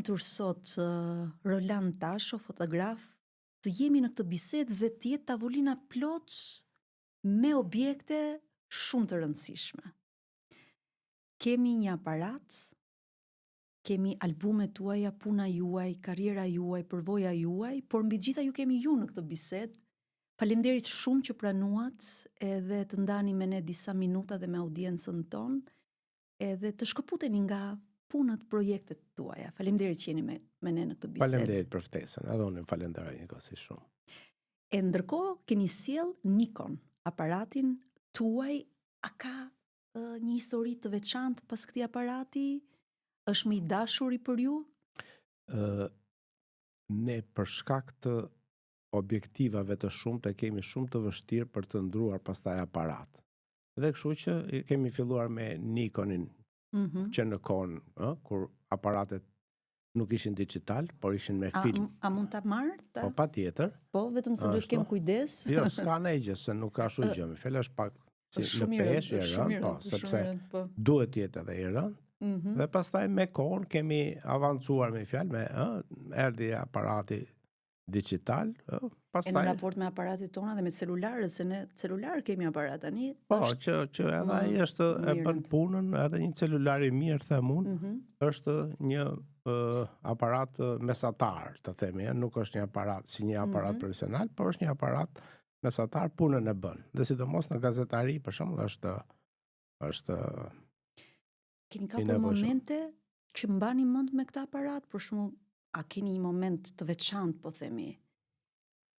pritur sot uh, Roland Tasho, fotograf, të jemi në këtë bisedë dhe të jetë tavolina plot me objekte shumë të rëndësishme. Kemi një aparat, kemi albumet tuaja, puna juaj, karriera juaj, përvoja juaj, por mbi të gjitha ju kemi ju në këtë bisedë. Faleminderit shumë që pranuat edhe të ndani me ne disa minuta dhe me audiencën tonë, edhe të shkëputeni nga punët, projektet tuaja. Faleminderit që jeni me, me ne në këtë bisedë. Faleminderit për ftesën, edhe unë ju falenderoj njëkohësisht shumë. E ndërkohë keni sjell Nikon, aparatin tuaj, a ka uh, një histori të veçantë pas këtij aparati? Është më i dashuri për ju? Ë ne për shkak të objektivave të shumta e kemi shumë të vështirë për të ndruar pastaj aparat. Dhe kështu që kemi filluar me Nikonin mm -hmm. që në kohën, ë, kur aparatet nuk ishin digital, por ishin me film. A, a mund ta marr? Ta? Po patjetër. Po, vetëm se duhet të kem kujdes. Jo, s'ka ndonjë gjë, se nuk ka shumë gjë. Me fjalë është pak si në peshë i rëndë, po, sepse po. duhet të jetë edhe i rëndë. Mm -hmm. Dhe pastaj me kohën kemi avancuar me fjalë me, ë, erdhi aparati digital, ë, pastaj E në raport me aparatet tona dhe me celularët, se ne celular kemi aparat tani. Po, është që që edhe ai është e bën punën, edhe një celular i mirë them unë, mm -hmm. është një uh, aparat mesatar, të themi, nuk është një aparat si një aparat mm -hmm. profesional, por është një aparat mesatar punën e bën. Dhe sidomos në gazetari, për shembull, është është Keni kapur momente që mbani mend me këtë aparat, për shembull, a keni një moment të veçantë, po themi,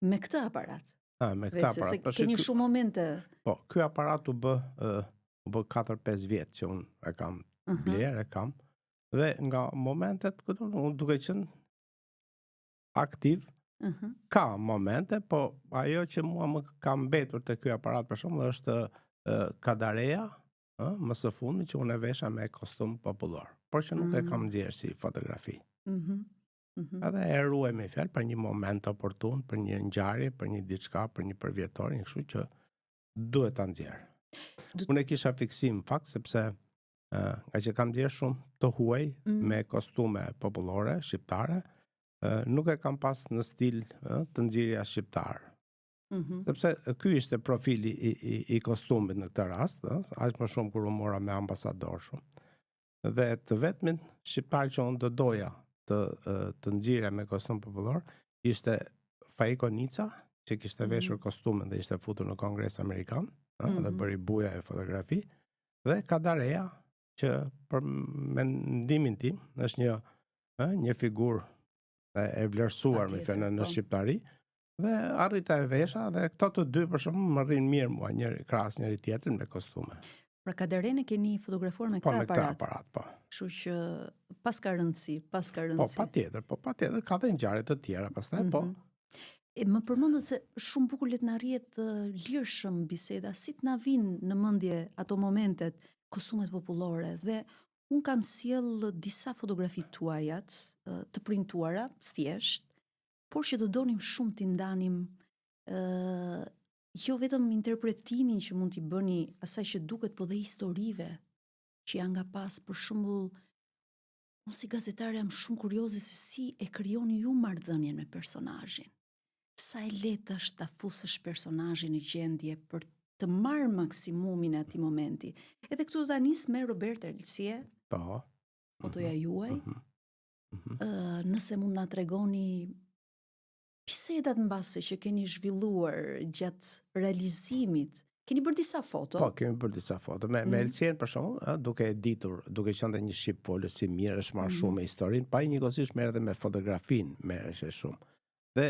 me këtë aparat? A, me këtë aparat. Se, po, keni ky, shumë momente. Po, ky aparat u bë, uh, u bë 4-5 vjet që unë e kam uh -huh. blerë, e kam. Dhe nga momentet, këtu, unë duke qenë aktiv, uh -huh. ka momente, po ajo që mua më ka mbetur te ky aparat për shembull është uh, Kadareja, ë, më së fundmi që unë e vesha me kostum popullor, por që nuk mm. e kam mm. nxjerrë si fotografi. Mm -hmm. Mm -hmm. Edhe e ruaj me fjalë për një moment oportun, për një ngjarje, për një diçka, për një përvjetor, një kështu që duhet ta nxjerr. Do... Unë e kisha fiksim në fakt sepse uh, nga që kam nxjerrë shumë të huaj mm. me kostume popullore shqiptare, uh, nuk e kam pas në stil uh, të nxirrja shqiptar. Mm -hmm. Sepse ky ishte profili i, i, i kostumit në këtë rast, ëh, aq më shumë kur u mora me ambasador shumë. Dhe të vetmin shqiptar që unë do doja të të nxirrja me kostum popullor ishte Faik Konica, që kishte mm -hmm. veshur kostumin dhe ishte futur në Kongres Amerikan, ëh, mm -hmm. dhe mhm. bëri buja e fotografi. Dhe Kadareja, që për mendimin tim është një ëh, një figurë e vlerësuar me fjalë në po. shqiptari, Dhe arrita e vesha dhe këto të dy për shembull më rrinë mirë mua njëri krahas njëri tjetrin me kostume. Pra Kadarenë e keni fotografuar me po, këtë aparat. Po me këtë aparat, po. Kështu që paska rëndësi, paska po, rëndësi. Po patjetër, po patjetër ka dhe ngjarje të tjera pastaj, mm -hmm. po. Mhm. E më përmendët se shumë bukur le të na rrjedh lirshëm biseda, si të na vijnë në mendje ato momentet, kostumet popullore dhe unë kam sjell disa fotografi tuajat të printuara thjesht por që do donim shumë t'i ndanim ë jo vetëm interpretimin që mund t'i bëni asaj që duket, po dhe historive që janë nga pas, për shembull, unë si gazetare jam shumë kurioze se si e krijoni ju marrëdhënien me personazhin. Sa e lehtë është ta fusësh personazhin në gjendje për të marrë maksimumin e atij momenti. Edhe këtu do ta nis me Robert Elsie. Po. Fotoja mhm. juaj. Mm -hmm. Mm -hmm. Nëse mund na tregoni bisedat mbase që keni zhvilluar gjatë realizimit. Keni bërë disa foto? Po, kemi bërë disa foto. Me, mm. me Elsien, për shembull, ë, duke e ditur, duke qenë dhe një shqipfolës i mirë, është marrë mm. shumë me historinë, pa njëkohësisht merret edhe me fotografinë, merreshe shumë. Dhe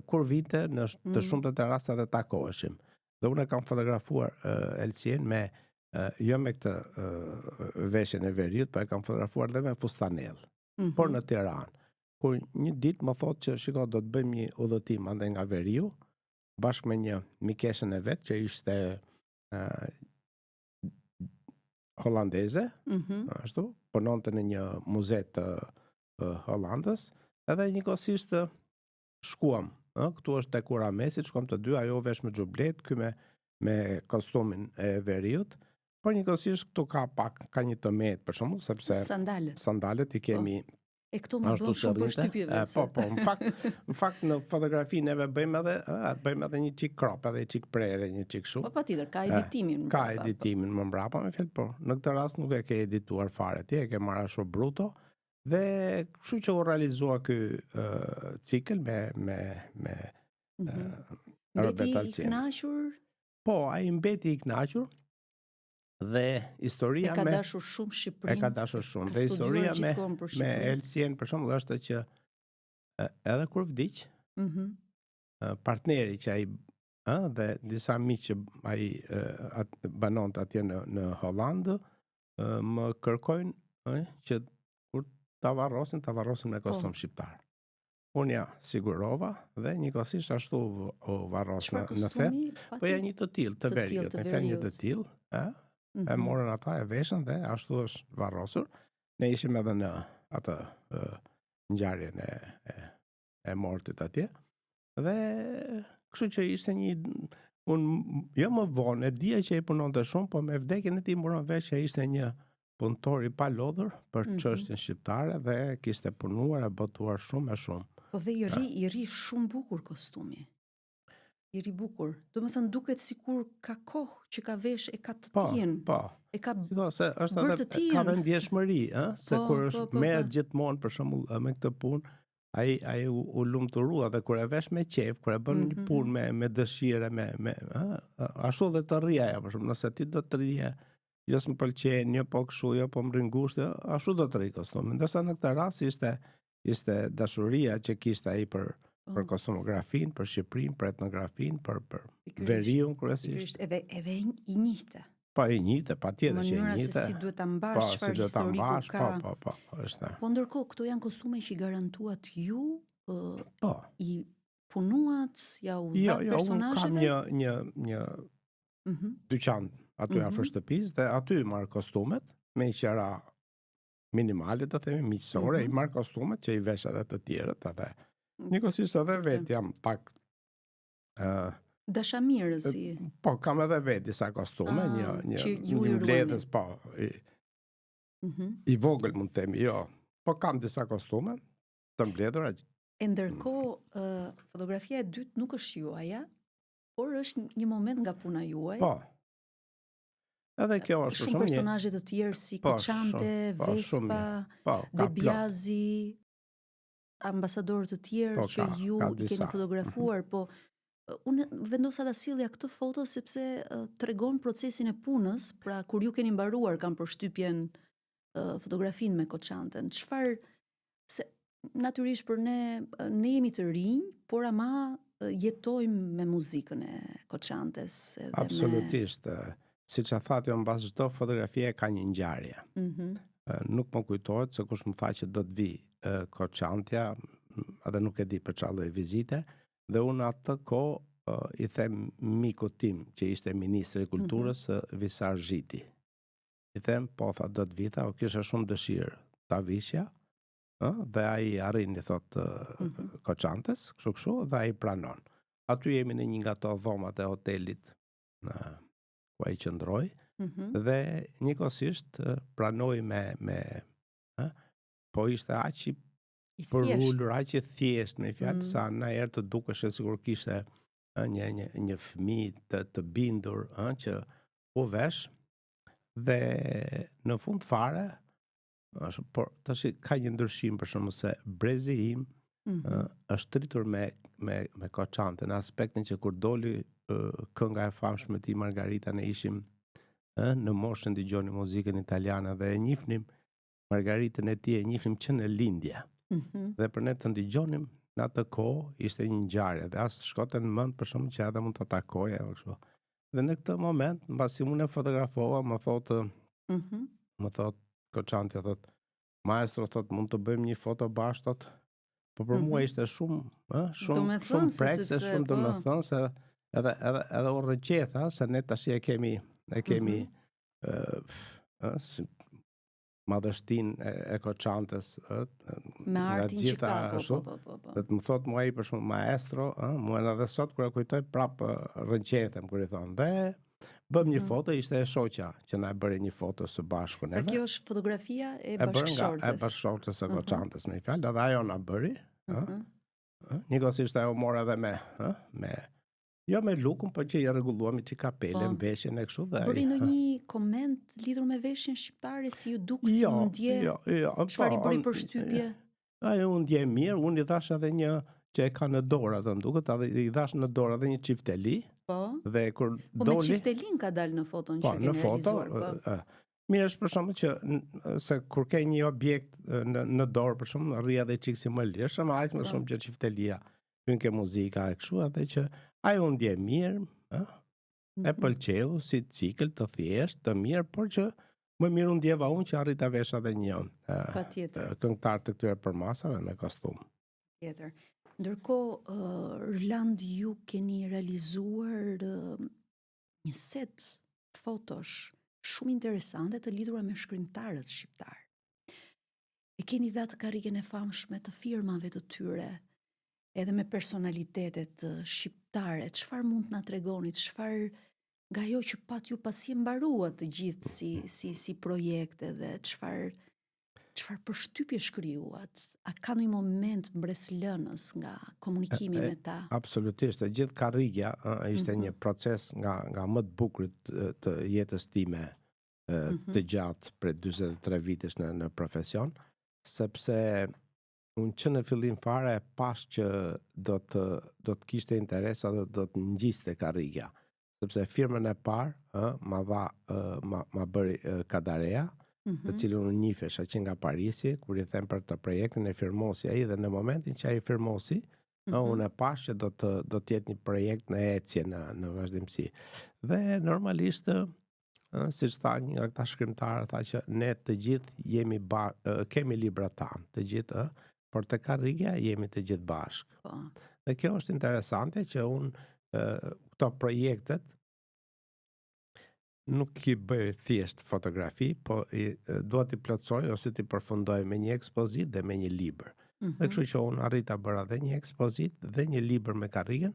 kur vinte në të mm. shumtat e rasteve takoheshim. Dhe unë e kam fotografuar uh, Elsien me uh, jo me këtë uh, veshjen e veriut, po e kam fotografuar dhe me fustanell. Mm -hmm. Por në Tiranë. Kur një ditë më thotë që shiko do të bëjmë një udhëtim andej nga veriu, bashkë me një mikeshën e vet që ishte uh, holandeze, mm -hmm. ashtu, punonte në një muze të uh, Holandës, edhe njëkohësisht shkuam, ë, këtu është tek ura e Mesit, shkuam të dy, ajo u vesh me xhublet, ky me me kostumin e veriut, por njëkohësisht këtu ka pak ka një të metë për shembull, sepse sandalet sandalet i po. kemi po. E këto më bën shumë përshtypje vetë. Po, po, në fakt, në fakt në fotografi neve bëjmë edhe, ë, bëjmë edhe një çik crop, edhe një çik prerje, një çik kështu. Po patjetër, ka editimin. Ka po. editimin më mbrapa me fjalë, po. Në këtë rast nuk e ke edituar fare ti, e ke marrë ashtu bruto dhe kështu që u realizua ky uh, cikël me me me mm -hmm. uh, Robert Mbeti i kënaqur? Po, ai mbeti i kënaqur dhe historia me E ka dashur shumë Shqipërinë. E ka dashur shumë. Dhe historia me me Elsien për shembull është që edhe kur vdiq, mm -hmm. partneri që ai ë dhe disa miq që ai at, banonte atje në në Hollandë më kërkojnë ë që kur ta varrosin, ta varrosin me kostum po. shqiptar. Unë ja sigurova dhe njëkohësisht ashtu u varros në në Theth. Po ja një të tillë të veriut, me fjalë një të tillë, ë? Mm -hmm. E mhm. morën ata e veshën dhe ashtu është varrosur. Ne ishim edhe në atë ë, ngjarjen e, e e mortit atje. Dhe kështu që ishte një unë jo më vonë e dija që ai punonte shumë, po me vdekjen e tij mora vesh që ishte një punëtor i palodhur për mm -hmm. çështjen shqiptare dhe kishte punuar e botuar shumë e shumë. Po dhe i rri, i rri shumë bukur kostumi. I rri bukur. Domethënë duket sikur ka kohë që ka vesh e ka të po, tijën. Po, E ka Shiko, se është edhe ka dhe ndjeshmëri, ë, se po, kur është po, po, merret po. gjithmonë për shembull me këtë punë, ai ai u, u lumturua dhe kur e vesh me qejf, kur e bën mm -hmm. një mhm. punë me me dëshirë, me me ë, ashtu dhe të rri ajo për shembull, nëse ti do të rrije jo s'më pëlqen, jo po kështu, jo po më rri ngushtë, ashtu do të rri kostumi. Ndërsa në këtë rast ishte ishte dashuria që kishte ai për oh. për kostumografinë, për Shqipërinë, për etnografinë, për për veriun kryesisht. Edhe edhe i njihte. Po i njihte, patjetër që i njihte. Se si duhet ta mbash, po, çfarë si historiku ka. Po, po, po, po, është. Po ndërkohë këto janë kostume që i garantuat ju, uh, po. i punuat, ja u jo, dhatë jo, personazheve? Jo, unë kam një një një mm -hmm. dyqan aty mm -hmm. afër shtëpisë dhe aty i marr kostumet me një qera minimale të themi miqësore, mm -hmm. i marr kostumet që i vesh edhe të tjerët edhe. Mm. Njëkohësisht edhe vetë jam pak ë uh, dashamirës si. Po, kam edhe vetë disa kostume, ah, një një një mbledhës, po. I, mm -hmm. i vogël mund të themi, jo. Po kam disa kostume të mbledhura. E ndërkohë, uh, fotografia e dytë nuk është juaja, por është një moment nga puna juaj. Po. Edhe kjo është shumë personazhe të tjerë si po, Koçante, po, Vespa, po, De Biazi, ambasadorë të tjerë po, që ka, ju ka i keni fotografuar, mm -hmm. po unë vendosa ta sillja këtë foto sepse uh, tregon procesin e punës, pra kur ju keni mbaruar kam përshtypjen uh, fotografinë me Koçanten. Çfarë se natyrisht për ne ne jemi të rinj, por ama jetojmë me muzikën e Koçantes edhe Absolutisht. Me... Siç e thatë, jo mbas çdo fotografie ka një ngjarje. Mm -hmm. Nuk më kujtohet se kush më tha që do të vijë Koçantja, edhe nuk e di për çfarë lloj vizite, dhe unë atë kohë i them mikut tim që ishte ministri i mhm. kulturës mm -hmm. Visar Zhiti. I them, po, tha, do të vijë, tha, o kisha shumë dëshirë ta vishja, ë, dhe ai arrin i thotë mm -hmm. Koçantes, kështu kështu, dhe ai pranon. Aty jemi në një nga ato dhomat e hotelit në ku ai qëndroi mm -hmm. dhe njëkohësisht pranoi me me ë po ishte aq i i përulur, aq i thjeshtë me fjalë mm. sa ndonjëherë të dukeshe sikur kishte ë, një një një fëmijë të të bindur, ë, që u vesh dhe në fund fare është por tash ka një ndryshim për shembull se brezi im mm -hmm. është rritur me me me Koçante në aspektin që kur doli kënga e famshme e tij Margarita ne ishim ë në moshën dëgjonim muzikën italiane dhe e njihnim Margaritën e tij e njihnim që në lindje. Mm -hmm. Dhe për ne të dëgjonim në atë kohë ishte një ngjarje dhe as shkonte në mend për shembull që edhe mund ta takoje kështu. Dhe në këtë moment, mbasi unë e fotografova, më thotë, mm -hmm. më thotë Koçantja thotë, maestro thotë, mund të bëjmë një foto bashkë thotë. Po për mm -hmm. mua ishte shumë, ë, shumë shumë prekëse, shumë po. domethënëse edhe edhe edhe u rrëqetha se ne tash e kemi e kemi mm -hmm. ë, ë si madhështinë e, e Koçantes, ë, me artin që ka, po, po, po, po, po. Dhe të më thotë mua ai për shembull maestro, ë, mua edhe sot kur e kujtoj prap rrëqethem kur i thonë. Dhe Bëm një mhm. foto, ishte e shoqja që na e bëri një foto së bashku neve. Pra kjo është fotografia e bashkëshortes. E bashkëshortes së mhm. Koçantës, me fjalë, edhe ajo na bëri, ë? Mhm. Njëkohësisht ajo mor edhe me, ë, me jo me lukun, po që i rregulluam i çik kapelen, po. veshjen e kështu dhe Bëri ndonjë koment lidhur me veshjen shqiptare, si iu duk, si jo, u ndje? Jo, jo, Çfarë i bëri përshtypje? Ajo u ndje mirë, unë i dhash edhe një që e ka në dorë atë më duket, edhe i dhash në dorë edhe një çifteli. Po. Dhe kur po doli me çiftelin ka dalë në foton po, që keni në foto, realizuar, po. Mirë është për shembull që se kur ke një objekt në në dorë për shembull rri edhe çik si më lirshëm, aq më po. shumë që çiftelia hyn ke muzika e kështu edhe që ajo u ndje mirë, ë? E mhm. pëlqeu si cikël të thjeshtë, të mirë, por që më mirë u ndjeva unë që arrita vesha dhe një Patjetër. këngëtar të këtyre përmasave me kostum. Patjetër. Ndërkohë, uh, Roland, ju keni realizuar uh, një set fotosh shumë interesante të lidhura me shkrimtarët shqiptarë. E keni dhe atë karrigen e famshme të firmave të tyre, edhe me personalitetet shqiptare. Çfarë mund të na tregoni? Çfarë nga ajo që patë ju pasi e mbaruat të gjithë si si si projekt edhe çfarë çfarë përshtypjesh krijuat? A ka ndonjë moment mbresëlënës nga komunikimi me ta? Absolutisht, e gjithë karrigia ishte mm -hmm. një proces nga nga më të bukurit të jetës time mm -hmm. të gjatë prej 43 vitesh në në profesion, sepse unë që në fillim fare e pash që do të do të kishte interes dhe do të ngjiste karrigia sepse firmën e parë, ë, ma dha, ë, ma, ma bëri Kadarea, mm -hmm. të cilën unë njifesha që nga Parisi, kur i them për të projektin e firmosi ai dhe në momentin që ai firmosi, mm -hmm. unë e pash që do të do të jetë një projekt në ecje në në vazhdimësi. Dhe normalisht ë, siç tha një nga këta shkrimtarë, tha që ne të gjithë jemi ba, kemi librat tanë, të gjithë, ë, por te karrigia jemi të gjithë bashkë. Po. Dhe kjo është interesante që unë këto projektet nuk i bëj thjesht fotografi, po i, dua t'i plotësoj ose t'i përfundoj me një ekspozitë dhe me një libër. Mm -hmm. Dhe kështu që unë arrita bëra dhe një ekspozitë dhe një libër me karrigen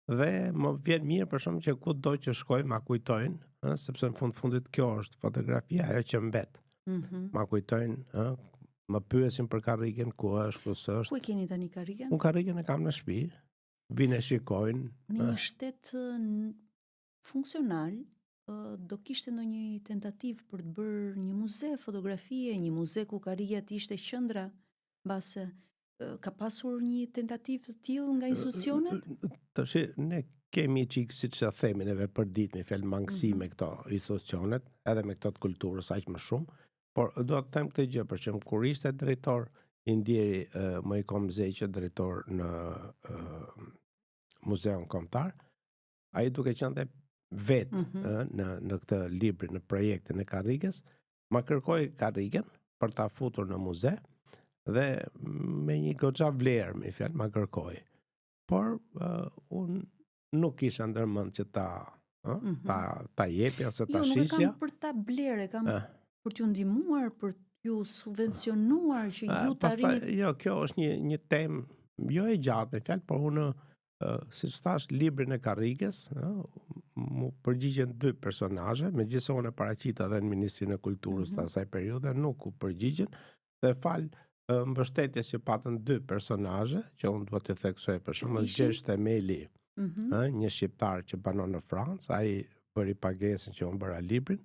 dhe më vjen mirë për shembull që kudo që shkoj ma kujtojnë, ë, sepse në fund fundit kjo është fotografia ajo që mbet. Mm -hmm. Ma kujtojnë, ë, më pyesin për karrigen, ku është, ku s'është. Ku e keni tani karrigen? Unë karrigen e kam në shtëpi. Vijnë e shikojnë. Në një shtet funksional, do kishte ndonjë tentativë për të bërë një muze fotografie, një muze ku karrigia të ishte qendra, mbase ka pasur një tentativë të tillë nga institucionet? Tashi ne kemi çik siç e themi neve përditë me fjalë mangësi mm -hmm. me këto institucionet, edhe me këto të kulturës aq më shumë, Por dua të them këtë gjë, për shembull, kur ishte drejtor i ndjeri uh, Moikom Zeqo, drejtor në uh, Muzeun Kombëtar, ai duke qenë dhe vetë mm -hmm. në në këtë librin, në projektin e karriges, ma kërkoi karrigen për ta futur në muze dhe me një goxha vlerë, me fjalë, ma kërkoi. Por uh, unë nuk kisha ndërmend që ta ë mm -hmm. ta ta jepja ose ta jo, shisja. Jo, nuk e kam për ta blerë, e kam eh. për t'ju ndihmuar, për t'ju subvencionuar që ju të arrini. Jo, kjo është një një temë jo e gjatë me fjalë, por unë uh, siç thash librin e karriges, ë m'u përgjigjën dy personazhe, megjithëse unë e paraqita edhe në Ministrinë e Kulturës mm -hmm. të asaj periudhe, nuk u përgjigjën dhe falë mbështetjes që patën dy personazhe, që unë dua të theksoj për shembull Gjergj Themeli, mm -hmm. ë, një shqiptar që banon në Francë, ai bëri pagesën që unë bëra librin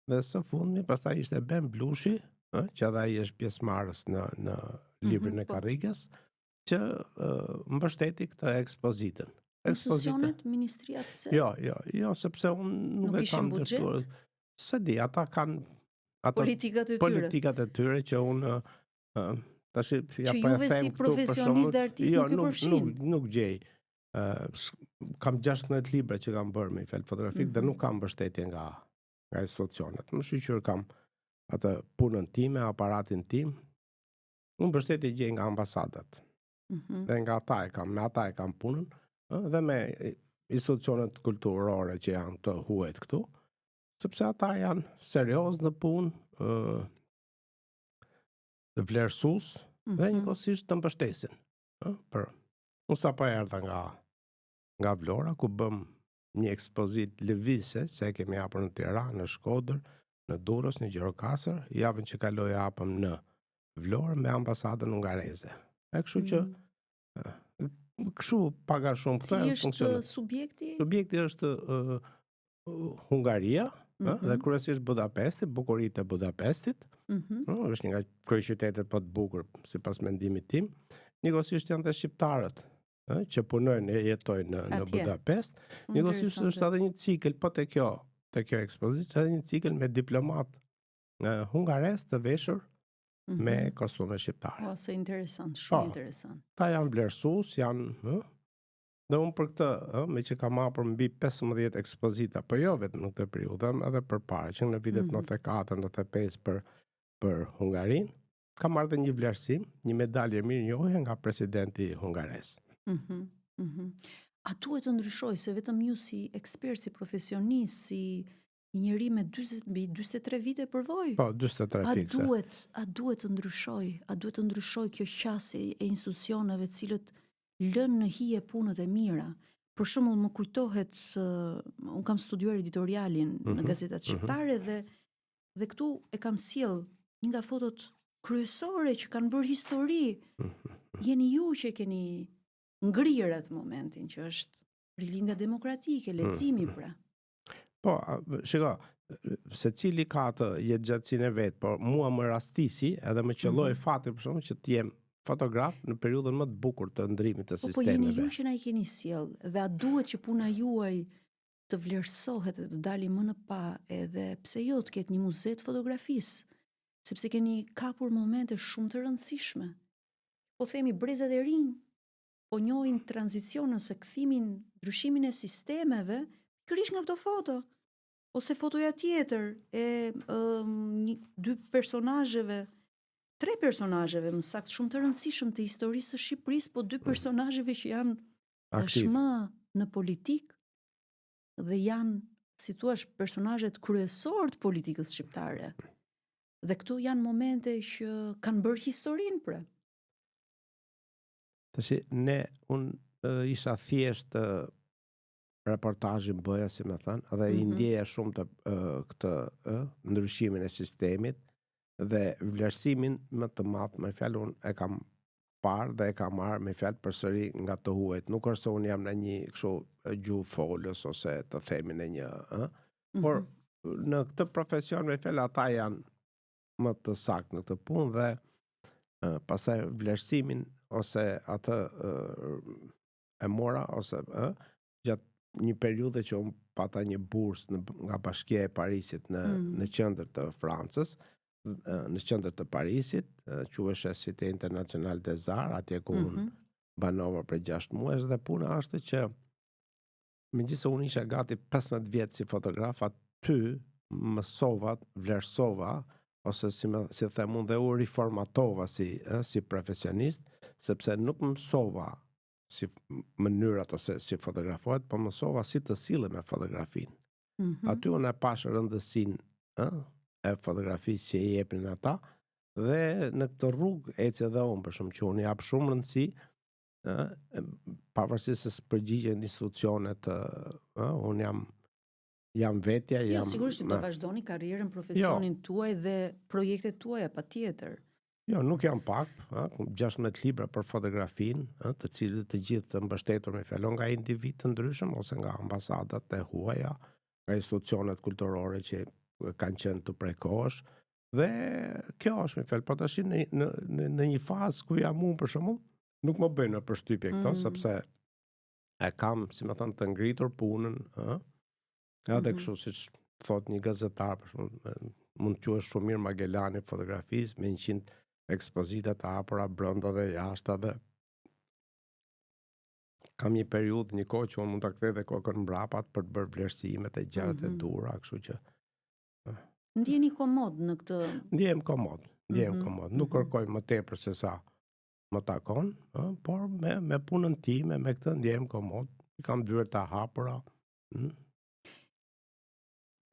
dhe së fundmi pastaj ishte Ben Blushi, ë, që edhe ai është pjesëmarrës në në librin mm -hmm, e po. karriges, që ë, mbështeti këtë ekspozitën. Institucionet, ministria pse? Jo, jo, jo, sepse unë nuk, nuk e kam ndërtuar. S'e di, ata kanë ato politikat e tyre. Politikat e tyre që unë uh, tash ja po e them si profesionist dhe artist jo, nuk ju përfshin. Nuk nuk gjej. Uh, kam 16 libra që kam bërë me fjalë fotografik mm -hmm. dhe mhm. nuk kam mbështetje nga nga institucionet. Më shyqyr kam atë punën time, aparatin tim. Unë mbështetje gjej nga ambasadat. Mm -hmm. Dhe nga ata e kam, me ata e kam punën, dhe me institucionet kulturore që janë të huajt këtu sepse ata janë serioz në punë, ë të vlerësues mm -hmm. dhe mhm. njëkohësisht të mbështesin, ë për unë sapo erdha nga nga Vlora ku bëm. një ekspozitë lëvizëse, se e kemi hapur në Tiranë, në Shkodër, në Durrës, në Gjirokastër, javën që kaloi hapëm në Vlorë me ambasadën hungareze. E kështu që mm. kështu pak a shumë këtë Cili është subjekti? Subjekti është uh, Hungaria, mm -hmm. dhe kryesisht Budapesti, bukuritë e Budapestit. Mm -hmm. është një nga kryeqytetet më të bukur sipas mendimit tim. Njëkohësisht janë dhe shqiptarët, ë që punojnë e jetojnë në në Budapest. Njëkohësisht është edhe një cikël po te kjo, te kjo ekspozitë, edhe një cikël me diplomatë hungarezë të veshur mm -hmm. me kostume shqiptare. Po, sa interesant, shumë po, interesant. Ata janë vlerësues, janë, ë? Dhe unë për këtë, ë, meqë kam hapur mbi 15 ekspozita, po jo vetëm në këtë periudhë, edhe përpara, që në vitet mm -hmm. 94, 95 për për Hungarinë, kam marrë dhe një vlerësim, një medalje mirënjohje nga presidenti hungarez. Mm -hmm, mm -hmm. A duhet të ndryshojë se vetëm ju si ekspert, si profesionist, si një njeri me 40 mbi 43 vite përvojë? Po, 43 a fikse. Duhet, a duhet të ndryshojë? A duhet të ndryshojë kjo qasje e institucioneve të cilët lënë në hije punët e mira? Për shembull, më kujtohet se uh, unë kam studiuar editorialin mm -hmm, në mhm, gazetat mhm. shqiptare mm -hmm. dhe Dhe këtu e kam sjell një nga fotot kryesore që kanë bërë histori. Jeni ju që e keni ngrirë atë momentin që është Rilindja Demokratike, leximi pra. Po, shiko, secili ka atë jetëgjatësinë e vet, por mua më rastisi edhe më qëlloi mm -hmm. fati për shembull që të jem fotograf në periudhën më të bukur të ndrimit të sistemeve. Po, po jeni ju që na i keni sjell dhe a duhet që puna juaj të vlerësohet dhe të dali më në pah edhe pse jo të ketë një muze të fotografisë, sepse keni kapur momente shumë të rëndësishme. Po themi brezat e rinj po njohin tranzicionin ose kthimin, ndryshimin e sistemeve pikërisht nga këto foto. Ose fotoja tjetër e um, një, dy personazheve, tre personazheve më saktë shumë të rëndësishëm të historisë së Shqipërisë, po dy mm. personazheve që janë tashmë në politikë dhe janë, si thua, personazhet kryesorë të politikës shqiptare. Dhe këto janë momente që kanë bërë historinë pra. Tashi ne unë isha thjesht reportazhin bëja si me thënë dhe mm -hmm. i mhm. ndjeja shumë të këtë ë ndryshimin e sistemit dhe vlerësimin më të madh me fjalë unë e kam parë dhe e kam marrë me fjalë përsëri nga të huajt. Nuk është se unë jam në një kështu gjuhë folës ose të themi në një, ë? Mm -hmm. Por në këtë profesion me fjalë ata janë më të saktë në këtë punë dhe uh, pastaj vlerësimin ose atë uh, e mora ose ë gjatë një periudhe që unë pata një bursë në, nga Bashkia e Parisit në mm. në qendër të Francës, në qendër të Parisit, quheshe Cité Internationale des Arts, atje ku mm -hmm. unë mhm. banova për 6 muaj dhe puna është që megjithëse unë isha gati 15 vjet si fotograf, aty mësova, vlerësova ose si më si them unë dhe u riformatova si ë, si profesionist, sepse nuk mësova si mënyrat ose si fotografohet, po mësova si të sillem me fotografinë. Mm -hmm. Aty unë e pashë rëndësinë ë, e fotografisë që i jepnin ata dhe në këtë rrugë eci edhe unë për shembull që unë jap shumë rëndësi ë pavarësisht se s'përgjigjen institucionet ë unë jam jam vetja, jo, jam... Jo, sigurisht që do vazhdoni karrierën, profesionin jo. tuaj dhe projektet tuaja patjetër. Jo, nuk janë pak, ë, 16 libra për fotografinë, ë, të cilët të gjithë të mbështetur me fjalë nga individë të ndryshëm ose nga ambasadat e huaja, nga institucionet kulturore që kanë qenë të prej kohësh. Dhe kjo është me fjalë, po tash në në në, në një fazë ku jam unë për shembull, nuk më bëjnë më përshtypje këto, mm. sepse e kam, si me thënë, të ngritur punën, ë? Edhe mm -hmm. kështu siç thotë një gazetar, për shembull, mund të quhesh shumë mirë Magellani i fotografisë me 100 ekspozita të hapura brenda dhe jashtë dhe kam një periudhë, një kohë që unë mund ta kthej dhe kokën mbrapa për të bërë vlerësimet e gjërat mm -hmm. e mhm. duhura, kështu që Ndjeheni komod në këtë Ndjehem komod, ndjehem mm -hmm. komod. Nuk mhm. kërkoj më tepër se sa më takon, ë, por me me punën time, me këtë ndjehem komod. I kam dyert të hapura. Hm?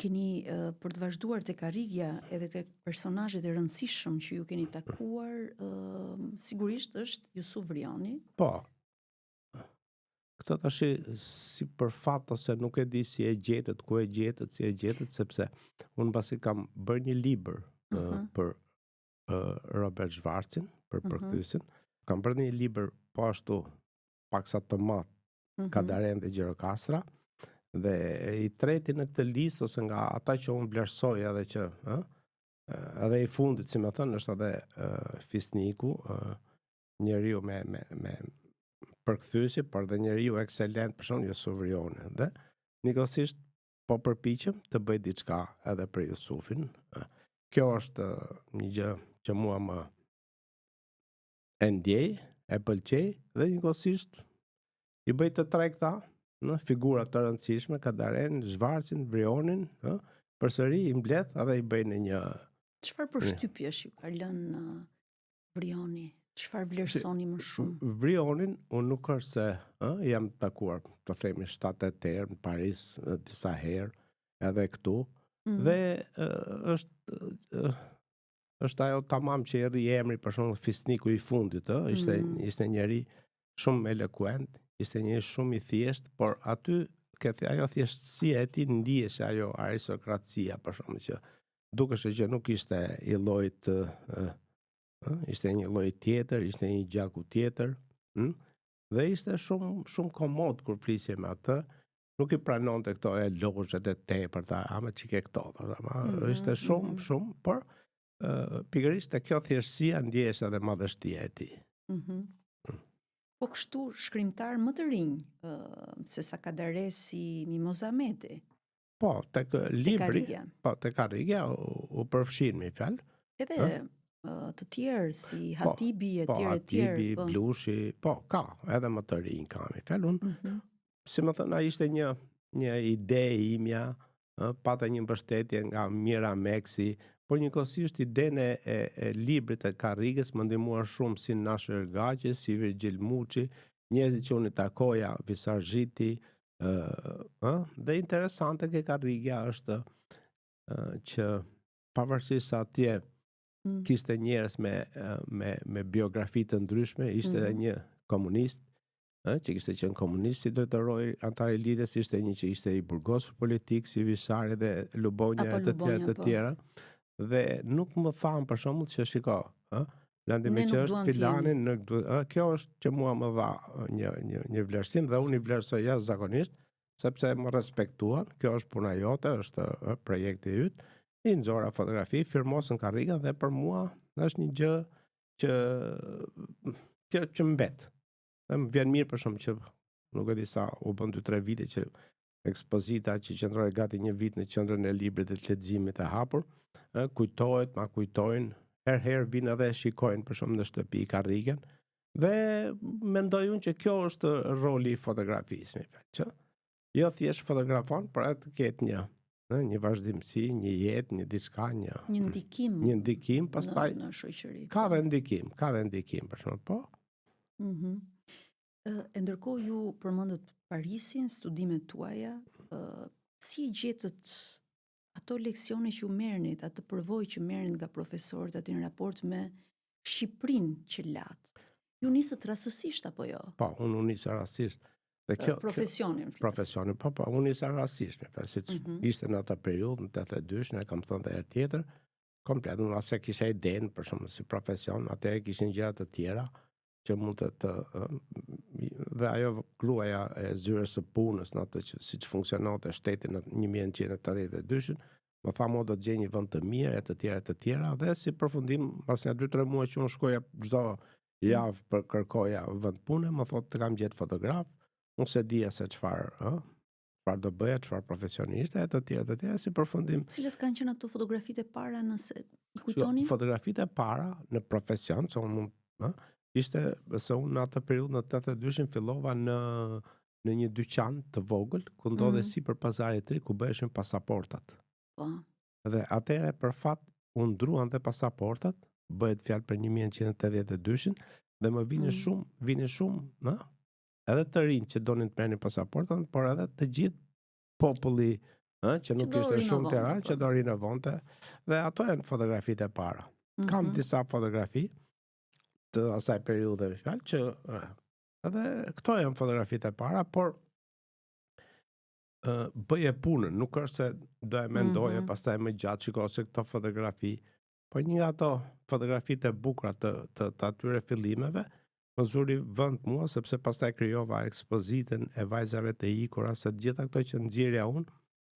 Keni uh, për të vazhduar te karrigia edhe te personazhet e rëndësishëm që ju keni takuar, uh, sigurisht është Jusuf Vrioni. Po. Këtë tash si për fat ose nuk e di si e gjetët, ku e gjetët, si e gjetët, sepse unë mbasi kam bërë një libër uh -huh. për uh, Robert Schwarzin, për uh -huh. përkthyesin, kam bërë një libër po ashtu paksa të madh, uh -huh. Kadaren dhe Gjirokastra, dhe i treti në këtë listë ose nga ata që unë vlerësoj edhe që, ë, edhe i fundit, si me thënë, është edhe uh, Fisniku, uh, njeriu me me me përkthyesi, por dhe njeriu ekselent, për shembull Jusuf Vrioni. Dhe njëkohësisht po përpiqem të bëj diçka edhe për Jusufin. Kjo është një gjë që mua më e ndjej, e pëlqej dhe njëkohësisht i bëj të tre këta në figura të rëndësishme, Kadaren, Zhvarcin, Vrionin, ë, përsëri i mbledh edhe i bëj në një Çfarë përshtypjesh ju ka lënë Vrioni? Çfarë vlerësoni më shumë? Vrionin, unë nuk është se, ë, jam takuar, të themi 7-8 herë në Paris, disa herë, edhe këtu. Mm -hmm. Dhe ë, është ë, është ajo tamam që i rri emri për shembull Fisniku i fundit, ë, ishte mm -hmm. ishte njeri shumë elokuent, ishte njeri shumë i thjeshtë, por aty këtë ajo thjeshtësia e tij ndiheshe ajo aristokracia për shembull që dukeshe që nuk ishte i llojit ë, ë, ishte një lloj tjetër, ishte një gjaku tjetër, ë? Dhe ishte shumë shumë komod kur flisje me atë, nuk i pranonte këto elozhet e tepërta, ama çike këto, thotë, ama mm -hmm, ishte shumë mm -hmm. shumë, por ë pikërisht te kjo thjeshtësia ndjeheshe edhe madhështia e tij. Mm -hmm. Po kështu shkrimtar më të rinj, ë se sa Kadare si Mimoza Ahmeti. Po, tek libri, po tek karrigia u, u përfshin me fjalë. Edhe ë? të tjerë si po, Hatibi e po, tjerë e tjerë. Hatibi, po. Blushi, po ka, edhe më të rinj ka me fjalë. Unë, mm -hmm. si me thënë, ishte një një ide e imja, ë, pata një mbështetje nga Mira Meksi, por njëkohësisht idenë e, e, e librit të karrigës më ndihmuan shumë si Nasho Ergaqi, si Virgjil Muçi, njerëzit që unë i takoja, Visar Zhiti, ë, dhe interesante ke karrigia është ë, që pavarësisht se atje mm. kishte njerëz me me me biografi të ndryshme, ishte edhe mm. një komunist, ë, që kishte qenë komunist si drejtoroi anëtar i lidhjes, ishte një që ishte i burgosur politik si Visari dhe Lubonja e të tjera të po. tjera. Dhe nuk më thanë për shembull që shiko, ë, Landi me që është filani, nuk duhet, ë, kjo është që mua më dha një një një vlerësim dhe unë i vlerësoj jashtëzakonisht sepse më respektuan, kjo është puna jote, është ë, projekti yt. I nxora fotografi, firmosën karrigen dhe për mua është një gjë që që që mbet. Dhe më vjen mirë për shembull që nuk e di sa u bën 2-3 vite që ekspozita që qëndroi gati një vit në qendrën e librit dhe të leximit e hapur, ë kujtohet, ma kujtojnë, herë herë vijnë edhe e shikojnë për shembull në shtëpi karrigen dhe mendoj unë që kjo është roli i fotografisë, me fjalë, që jo thjesht fotografon, por edhe të ketë një ë një vazhdimësi, një jetë, një diçka, një një ndikim, një ndikim, pastaj në, në shoqëri. Ka po. dhe ndikim, ka dhe ndikim për shembull, po. Mhm. Mm e ndërkohë ju përmendët Parisin, studimet tuaja, ë si i gjetët ato leksione që ju merrnit, atë përvojë që merrnit nga profesorët aty në raport me Shqipërinë që latë? Ju nisët rastësisht apo jo? Po, unë u nisa rastësisht. Dhe kjo profesionin, kjo, profesionin, po po, unë nisa rastësisht, me fjalë, siç mm -hmm. ishte në atë periudhë, në 82-shin, e kam thënë dhe herë tjetër, komplet, unë as e kisha idenë, për shembull si profesion, atëherë kishin gjëra të tjera, që mund të, të dhe ajo gruaja e zyrës së punës në atë që siç funksiononte shteti në 1982-shin, më tha mua do të gjej një vend të mirë e të tjera e të tjera dhe si përfundim pas një 2-3 muaj që unë shkoja çdo javë për kërkoja vend pune, më thotë të kam gjetë fotograf, unë s'e dija se çfarë, ë, çfarë do bëja, çfarë profesioni ishte e të tjera të tjera, si përfundim. Cilat kanë qenë ato fotografitë e para nëse i kujtoni? Fotografitë e para në profesion, se unë mund, ë, ishte se unë në atë periudhë në 82-shin fillova në në një dyqan të vogël ku ndodhej mm -hmm. sipër pazarit të ri ku bëheshin pasaportat. Po. Dhe atëherë për fat u ndruan dhe pasaportat, bëhet fjalë për 1982-shin dhe më vinin mm. shumë, vinin shumë, ë, edhe të rinj që donin të merrnin pasaportën, por edhe të gjithë populli, ë, që nuk ishte shumë Tiranë, që po. do rinovonte dhe ato janë fotografitë e para. Mm -hmm. Kam mhm. disa fotografi të asaj periudhe me fjalë që ë, Edhe këto janë fotografitë e para, por ë bëje punën, nuk është se do e mendoje mm -hmm. pastaj më gjatë, shiko se këto fotografi, po një nga ato fotografitë e bukura të të, të atyre fillimeve, më zuri vend mua sepse pastaj krijova ekspozitën e vajzave të ikura, se të gjitha këto që nxjerrja unë,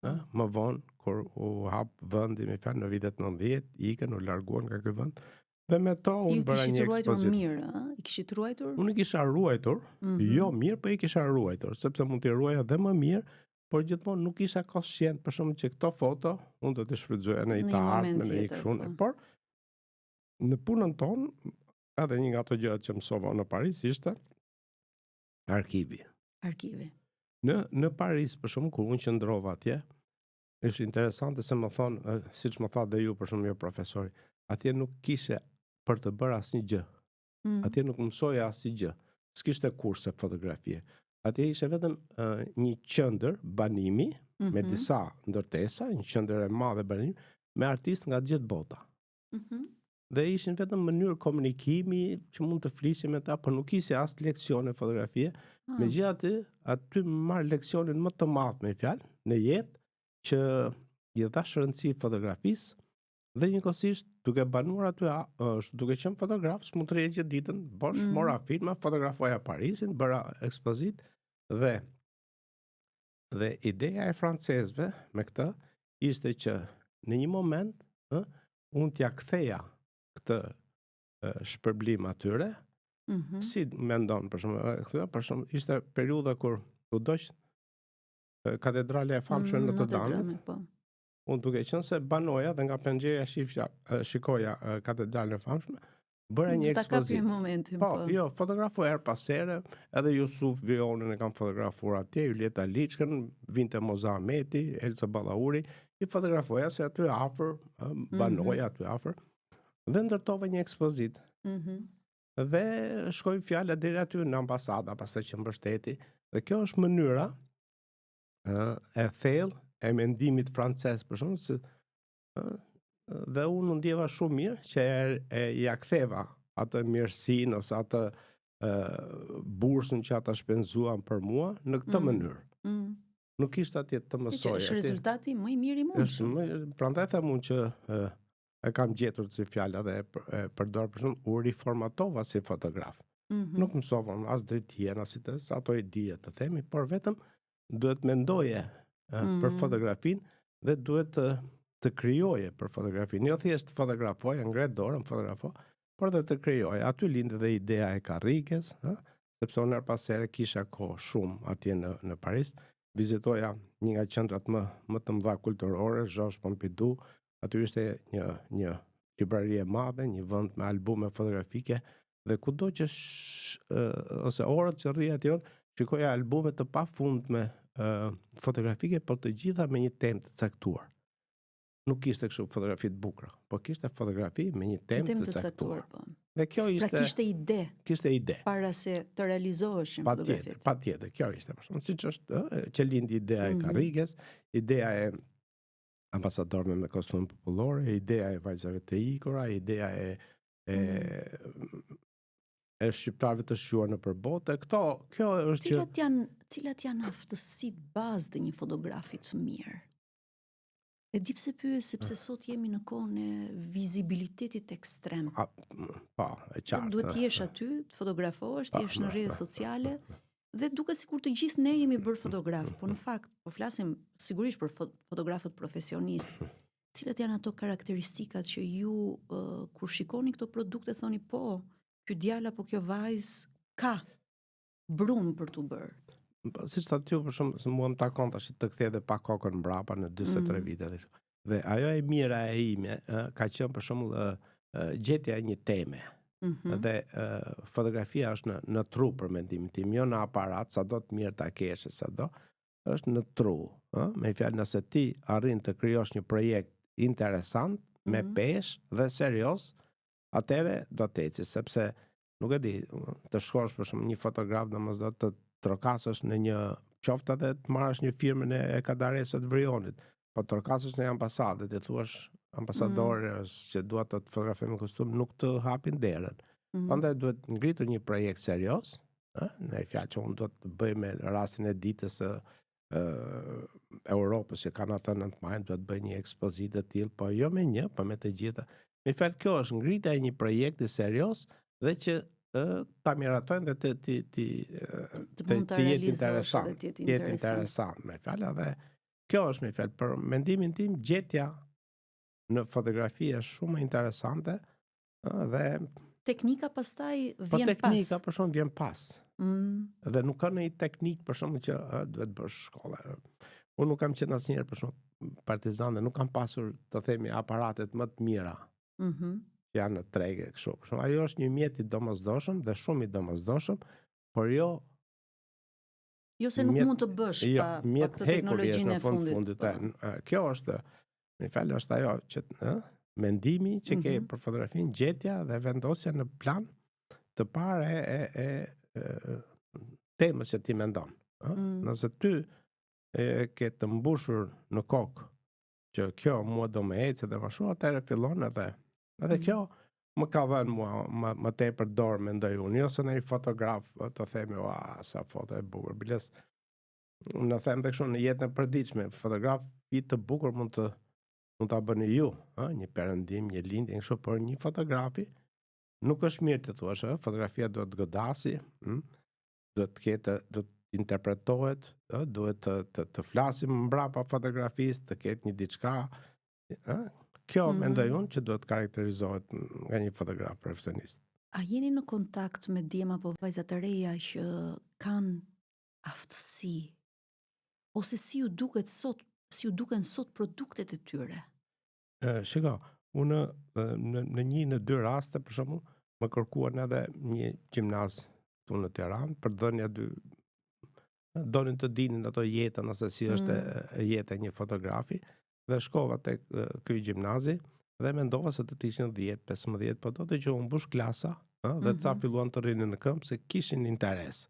ë, më vonë kur u hap vendi, me fjalë në vitet 90, ikën, u larguan nga ky vend. Dhe me to unë bëra një ekspozitë. Mirë, ë? I kishit ruajtur? Unë i kisha ruajtur, mm -hmm. jo mirë, po i kisha ruajtur, sepse mund t'i ruaja dhe më mirë, por gjithmonë nuk isha koscient për shembull që këto foto unë do t'i shfrytëzoja në një të ardhme, në një kështu, po. por në punën tonë, edhe një nga ato gjërat që mësova në Paris ishte arkivi. Arkivi. Në në Paris për shembull kur unë qëndrova atje, është interesante se më thonë, siç më tha dhe ju për shembull jo profesori, atje nuk kishe për të bërë asnjë gjë. Mm. Atje nuk mësoje asnjë gjë. S'kishte kurse fotografie. Atje ishte vetëm uh, një qendër banimi mm -hmm. me mhm. disa ndërtesa, një qendër e madhe banimi me artistë nga gjithë bota. Mm -hmm. Dhe ishin vetëm mënyrë komunikimi që mund të flisje me ta, por nuk kishe as leksione fotografie. Ah. Megjithatë, aty marr leksionin më të madh me fjalë në jetë që i dhash rëndësi fotografisë dhe njëkohësisht duke banuar aty është duke qenë fotograf, s'mund të rrije gjithë ditën, bosh, mm. mora filma, fotografoja Parisin, bëra ekspozitë dhe Dhe ideja e francezëve me këtë ishte që në një moment, ë, unë t'ja ktheja këtë shpërblim atyre. Mm -hmm. Si mendon për shembull, këtë për shembull ishte periudha kur u dogj katedralja e famshme mm, Notre Dame. Po. Unë duke qenë se banoja dhe nga penxhereja shifja, shikoja katedralen e famshme, bëra një ekspozitë. Momentin, po, po, jo, fotografoj herë pas here, edhe Jusuf Vrionin e kam fotografuar atje, Julieta Liçkën, vinte Moza Ahmeti, Elsa Ballauri, i fotografoja se aty afër, mhm. banoja mm -hmm. aty afër, dhe ndërtova një ekspozitë. Mm -hmm. Dhe shkoi fjala deri aty në ambasada, pastaj që mbështeti. Dhe kjo është mënyra ë e thellë e mendimit francez, për shembull, se dhe unë u ndjeva shumë mirë që e, e ja ktheva atë mirësinë ose atë e, bursën që ata shpenzuan për mua në këtë mm. mënyrë. Mm. Nuk ishte atje të mësoja. Është rezultati më i mirë i mundshëm. Është më, prandaj them unë që e, e kam gjetur si fjala dhe e, e përdor për shembull, u riformatova si fotograf. Mm -hmm. Nuk mësova as drejtien, as të, ato i dije të themi, por vetëm duhet mendoje mm -hmm. për fotografinë dhe duhet të të krijoje për fotografinë. Jo thjesht fotografoje, ngre dorën, fotografo, por dhe të krijoje. Aty lindi dhe ideja e karrikes, ë, sepse unë herë pas here kisha kohë shumë atje në në Paris, vizitoja një nga qendrat më më të mëdha kulturore, Georges Pompidou, aty ishte një një librari e madhe, një vend me albume fotografike dhe kudo që sh, ose orët që rrija atje unë, shikoja albume të pafundme fotografike, por të gjitha me një temë të caktuar. Nuk kishte kështu fotografi të bukura, por kishte fotografi me një temë të, të caktuar. Po. Dhe kjo pra ishte Pra kishte ide. Kishte ide. Para se të realizoheshin fotografitë. Patjetër, kjo ishte për shembull, siç është, ë, që lindi ideja e mm -hmm. karriges, ideja e ambasadorëve me kostum popullore, ideja e vajzave të ikura, ideja e e mm. e shqiptarëve të shquar nëpër botë. Këto, kjo është cilat që janë cilat janë aftësitë bazë të një fotografi të mirë? E di pse pyes, sepse ah. sot jemi në kohën e vizibilitetit ekstrem. A, po, e qartë. Duhet të jesh aty, të fotografohesh, të jesh në rrjetet sociale dhe duket sikur të gjithë ne jemi bërë fotografë, po në fakt po flasim sigurisht për fotografët profesionistë. Cilat janë ato karakteristikat që ju uh, kur shikoni këto produkte thoni po, ky djalë apo kjo vajzë ka brumë për t'u bërë? Po, siç thatë ju për shembull, se mua më takon tash të kthej edhe pak kokën mbrapa në 43 mm. vite dhe Dhe ajo e mira e ime ka qenë për shembull gjetja e një teme. Mm -hmm. Dhe fotografia është në në tru për mendimin tim, jo në aparat, sado të mirë ta kesh, sado, është në tru, ë? Me fjalë nëse ti arrin të krijosh një projekt interesant, me mm -hmm. peshë dhe serioz, atëherë do të ecë, sepse nuk e di, të shkosh për shembull një fotograf domosdo të trokasësh në një qoftë edhe të marrësh një firmën e, e Kadaresë të Vrionit, po të trokasësh në një ambasadë dhe të thuash ambasadores mm. që dua të të fotografoj me kostum, nuk të hapin derën. Mm. Prandaj duhet ngritur një projekt serioz. Ë, në fjalë që unë do të bëj me rastin e ditës së ë Europës që kanë atë 9 maj, do të bëj një ekspozitë të tillë, po jo me një, po me të gjitha. Me fjalë kjo është ngritja e një projekti serioz dhe që ë ta miratojnë dhe të të të të mund ta jetë interesant, të jetë interesant me fjalë dhe kjo është me fjalë për mendimin tim gjetja në fotografi është shumë interesante ë dhe teknika pastaj po vjen pas. Po teknika për shembull vjen pas. Mm. Dhe nuk ka ndonjë teknikë për shembull që ë, duhet bësh shkollë. Unë nuk kam qenë asnjëherë për shembull partizan dhe nuk kam pasur të themi aparatet më të mira. Mhm. Mm që janë në treg e kështu. Për shembull, ajo është një mjet i domosdoshëm dhe shumë i domosdoshëm, por jo Jo se nuk mund të bësh jo, pa, pa këtë teknologjinë e fundit. fundit po. Kjo është, me fjalë është ajo që ë, mendimi që ke mm -hmm. për fotografinë, gjetja dhe vendosja në plan të parë e, e, e, e temës që ti mendon. Ë? Mm. Nëse ty e ke të mbushur në kokë që kjo mua do më ecë dhe më shumë, atëherë fillon edhe. Edhe mm. kjo më ka dhënë mua më, më tepër dorë mendoj unë, jo se në një fotograf të themi, ua, sa foto e bukur. Biles, unë them dhe kështu në jetën e përditshme, fotografi të bukur mund të mund ta bëni ju, ë, një perëndim, një lindje, kështu, por një fotografi nuk është mirë të thuash, ë, fotografia duhet të godasi, hm, duhet të ketë, duhet të interpretohet, ë, duhet të të, të flasim mbrapa fotografisë, të ketë një diçka, ë, kjo mm -hmm. mendoj unë që duhet të karakterizohet nga një fotograf profesionist. A jeni në kontakt me djem apo vajza të reja që kanë aftësi ose si ju duket sot, si ju duken sot produktet e tyre? E, shiko, unë në, në një në dy raste për shembull, më kërkuan edhe një gjimnaz këtu në Tiranë për të dhënë ja dy donin të dinin ato jetën ose si është mm. jeta e një fotografi dhe shkova tek ky gjimnazi dhe mendova se do të ishin 10, 15, po do të që u mbush klasa, ë, dhe mm -hmm. ca mhm. filluan të rrinin në këmbë se kishin interes.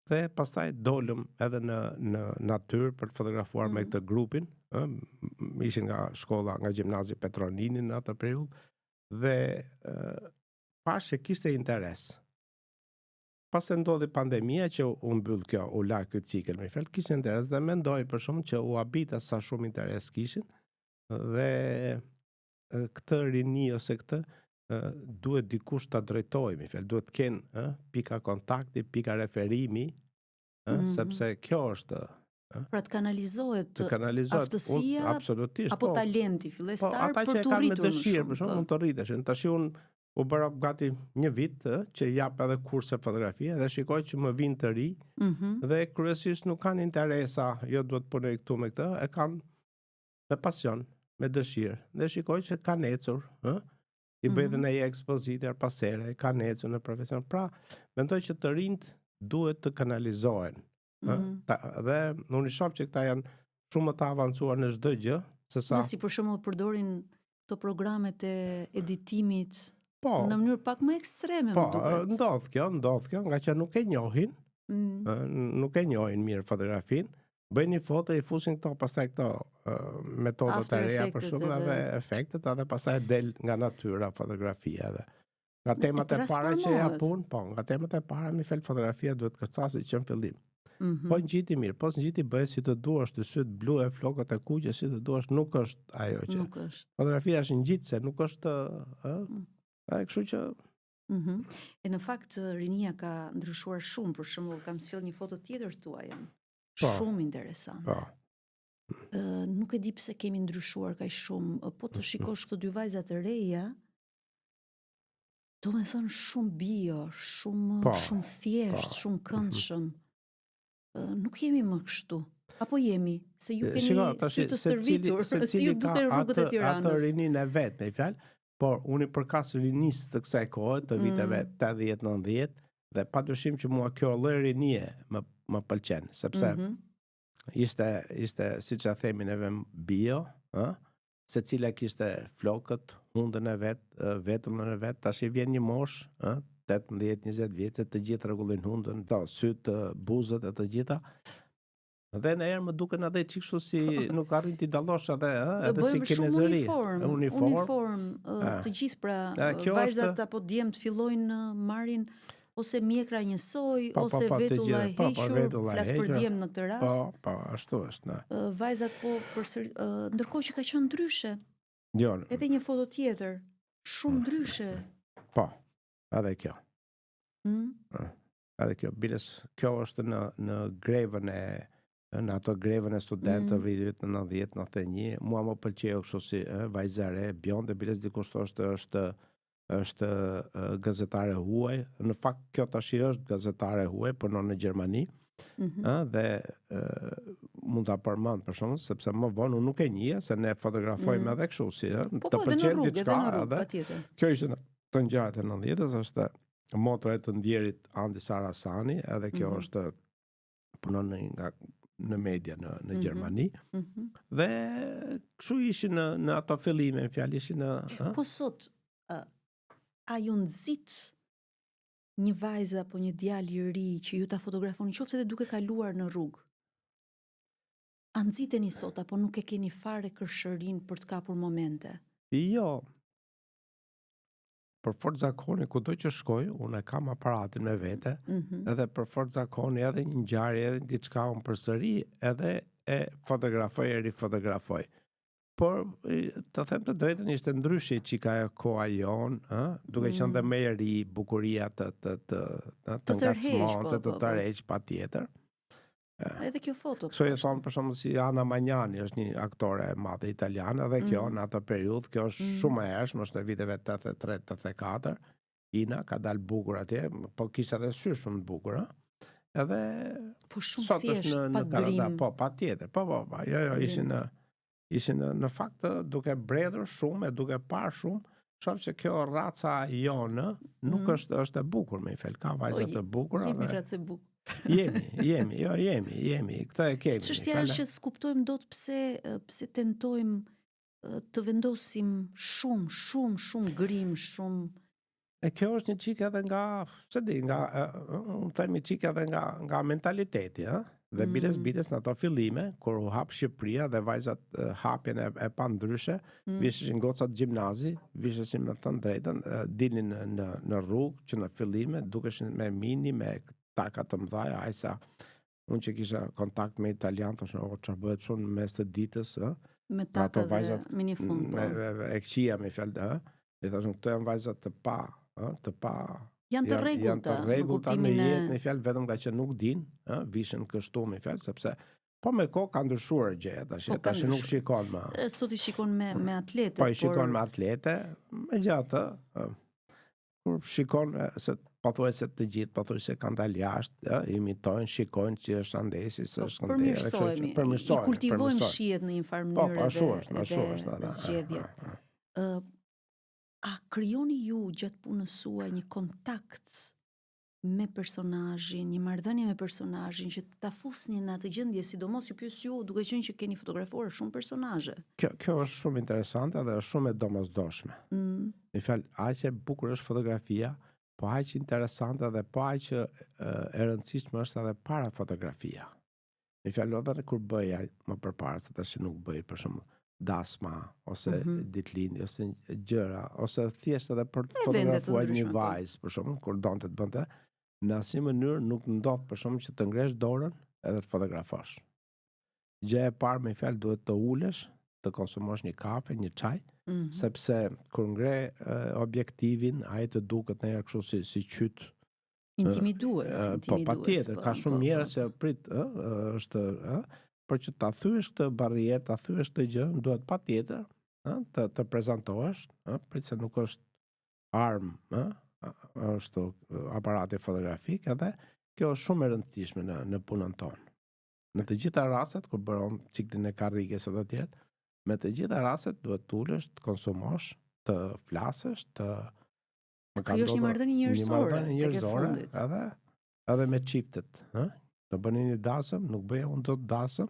Dhe pastaj dolëm edhe në në natyrë për të fotografuar mm -hmm. me mhm. këtë grupin, ë, ishin nga shkolla, nga gjimnazi Petro Nini në atë periudhë dhe ë pashë që kishte interes. Pastaj ndodhi pandemia që u mbyll kjo, u la ky cikël me fjalë, kishin interes dhe mendoj për shembull që u habita sa shumë interes kishin dhe këtë rini ose këtë duhet dikush ta drejtojë, me fjalë, duhet të kenë ë pika kontakti, pika referimi, ë mm -hmm. sepse kjo është ë Pra të kanalizohet të kanalizohet aftësia un, absolutisht apo po, talenti fillestar po, ata për të rritur me dëshirë, për shembull, po. mund të rriteshin. Tash unë u bëra gati një vit ë, që jap edhe kurse fotografie dhe shikoj që më vijnë të ri mm -hmm. dhe kryesisht nuk kanë interesa, jo duhet të punoj këtu me këtë, e kanë me pasion, me dëshirë dhe shikoj që kanë ecur, ë? I bëj edhe mm -hmm. një ekspozitë herë pas here, kanë ecur në profesion. Pra, mendoj që të rinjtë duhet të kanalizohen, ë? Mm -hmm. Ta, dhe unë i shoh që këta janë shumë më të avancuar në çdo gjë, se sa Nëse për shembull përdorin këto programet e editimit po, në mënyrë pak më ekstreme po, më duket. Po, ndodh kjo, ndodh kjo, nga që nuk e njohin, mm. nuk e njohin mirë fotografinë, bëjnë një foto i fusin këto pastaj këto uh, metodat e reja për shembull edhe efektet edhe pastaj del nga natyra fotografia edhe nga temat e para që ja pun, po, nga temat e para me fjalë fotografia duhet të kërcasë që në fillim. Mm -hmm. Po ngjiti mirë, po s'ngjiti bëje si të duash, të sytë blu e flokët e kuqe si të duash, nuk është ajo që. Nuk është. Fotografia është ngjitëse, nuk është, ë? Mm. Ai kështu që Mm -hmm. E në fakt rinia ka ndryshuar shumë, për shembull kam sjellë një foto tjetër tuajën. Po. Shumë interesante. Po. Ë nuk e di pse kemi ndryshuar kaq shumë, po të shikosh këto dy vajza të reja, do me thënë shumë bio, shumë po, shumë thjesht, po. shumë këndshëm. Mm -hmm. Nuk jemi më kështu. Apo jemi, se ju keni Shiko, tash, sy të stërvitur, si ju duken rrugët e Tiranës. Atë rininë e vet, me fjalë, por unë i përkas rinisë të kësaj kohe, të viteve mm. 80-90, dhe padyshim që mua kjo lloj rinie më më pëlqen, sepse mm -hmm. ishte ishte siç e themi neve bio, ë? Secila kishte flokët, hundën e vet, vetullën e vet, tash i vjen një moshë, ë, 18-20 vjeçe, të gjithë rregullojnë hundën, to, sytë, buzët e të gjitha. Dhe në herë më duken edhe çik kështu si nuk arrin t'i dallosh edhe, ë, edhe si kinezëri. Uniform, uniform, uniform, të gjithë pra kjo vajzat është... apo djemtë fillojnë marrin. Ose mjekra njësoj, Po, po, ose po, të vetulla gjitha, e po, po, hequr, vetulla e flas për hequr. djem në këtë Po, rast. po, ashtu është, në. Ë, vajzat po përsëri, ë, ndërkohë që ka qenë ndryshe. Jo. Edhe një foto tjetër, shumë ndryshe. Po. Edhe kjo. Mm? Edhe kjo, biles, kjo është në në grevën e në ato grevën e studentëve mm. vitit 90, 91, mua më pëlqeu kështu si ë, vajza e re, bjonde, biles dikush thoshte është është ë, gazetare huaj. Në fakt kjo tash është gazetare huaj, punon në Gjermani, Mm -hmm. ë dhe ë, mund ta përmend për shembull, sepse më vonë unë nuk e njihja se ne fotografojmë Mm. edhe kështu si, ë, Po të po, edhe në pëlqen rrugë, edhe diçka, në rrugë, edhe patjetër. Kjo ishte në të ngjarjet e 90-ës, është motra e të ndjerit Andi Sarasani, edhe kjo Mm -hmm. është punon në nga në media në në Mm -hmm. Gjermani Mm -hmm. dhe kështu ishin në në ato fillime, në fjalë ishin në, ë? Po sot, ë, a ju nxit një vajzë apo një djalë i ri që ju ta fotografoni qoftë edhe duke kaluar në rrugë? A nxiteni sot apo nuk e keni fare kërshërin për të kapur momente? Jo. Për fortë zakoni, kudo që shkoj, unë e kam aparatin me vete, Mm -hmm. edhe për fortë zakoni, edhe një ngjarje, edhe diçka unë përsëri, edhe e fotografoj e rifotografoj. Por të them të drejtën ishte ndryshe çika ajo koha jonë, ë, duke qenë dhe Mm. më e ri, bukuria të të të të, Të të tërheq, po, ngacmonte, të po, po. tërheq patjetër. Edhe kjo foto Kështu po e ashtu. thonë për shembull si Anna Magnani është një aktore e madhe italiane dhe kjo Mm. në atë periudhë, kjo është Mm. shumë e hershme, është në viteve 83, 84. Ina ka dalë bukur atje, po kishte edhe sy shumë të bukur, ë. Edhe Po shumë sot është thjesht, në pa në Kanada, grim. po patjetër, po po, po, jo jo, ishin Grim. në ishin në, në fakt ë, duke bredhur shumë e duke parë shumë, shoh që kjo raca jonë nuk Mm. është është e bukur me i fel, ka Po vajza je, të bukura jemi dhe racë e bukur. jemi, jemi, jo jemi, jemi, këtë e kemi. Çështja Fel, është që s'kuptojmë dot pse pse tentojmë të vendosim shumë, shumë, shumë grim, shumë E kjo është një çik edhe nga, se di, nga ë, ë, unë them një çik edhe nga nga mentaliteti, ë? Dhe biles mm, biles në ato fillime kur u hap Shqipëria dhe vajzat ë, hapjen e, e pa ndryshe, mm, visheshin gocat gjimnazi, visheshin me thënë drejtën, ë, dilnin në në në rrugë që në fillime dukeshin me mini, me taka të mëdha, aq sa unë që kisha kontakt me italian, thoshin, "O, çfarë bëhet shumë në mes të ditës, ë?" me Nga ato taka dhe vajzat me një fund, me, po. me, e këqija me fjalë, ë? I thoshin, këto janë vajzat të pa, ë, të pa Janë të janë janë të rregullta në rregullta në kuptimin e jetë, me fjalë vetëm nga që nuk din, ë, vishen kështu me fjalë sepse po me kohë ka ndryshuar gjëja tash, po ka tash nuk ndryshuar. shikon më. E, Sot i shikon me me atlete, Po i shikon por me atlete, megjithatë, ë, kur shikon e, se pothuajse të gjithë, pothuajse kanë dalë jashtë, ë, imitojnë, shikojnë si është andesi, si po është këndej, edhe kështu që përmirësohemi, i, i përmirësohen, kultivojmë përmirësohen. shijet në një farë Po, po, mënyre ashtu edhe është, ashtu edhe është edhe. ë, zgjedhjet. ë, ë. Ë, a krijoni ju gjatë punës suaj një kontakt me personazhin, një marrëdhënie me personazhin që ta fusni në atë gjendje, sidomos ju pyes ju duke qenë që keni fotografuar shumë personazhe. Kjo kjo është shumë interesante dhe është shumë e domosdoshme. Mm, Me fjalë, aq e bukur është fotografia, po aq interesante dhe po aq e, e rëndësishme është edhe para fotografia. Me fjalë edhe kur bëja më përpara, se tash nuk bëj për shembull dasma ose mm -hmm. ditëlindje ose gjëra ose thjesht edhe për të Evente të fotografuar një ndryshme, po. vajzë për shembull kur donte të bënte, në asnjë mënyrë nuk ndodh për shembull që të ngresh dorën edhe të fotografosh. Gjëja e parë me fjalë duhet të ulesh, të konsumosh një kafe, një çaj, Mm -hmm. sepse kur ngre e, objektivin, ai të duket ndonjëherë kështu si si qyt. Intimidues, Ë, po intimidues, patjetër, po, ka shumë po, po. njerëz që prit, ë, ë, është, ë, por që ta thyesh këtë barrierë, ta thyesh këtë gjë, duhet patjetër, ë, të të prezantohesh, ë, prit se nuk është armë, ë, është ë, aparati fotografik edhe kjo është shumë e rëndësishme në në punën tonë. Në të gjitha rastet kur bëron ciklin e karrikes edhe të tjerë, me të gjitha rastet duhet të ulesh, të konsumosh, të flasësh, të më ka Krijosh një ndodhur marrëdhënie një njerëzore marrëdhënie tek e njerëzore, fundit. edhe edhe me çiftet, ë? Do bëni një dasëm, nuk bëja unë dot dasëm,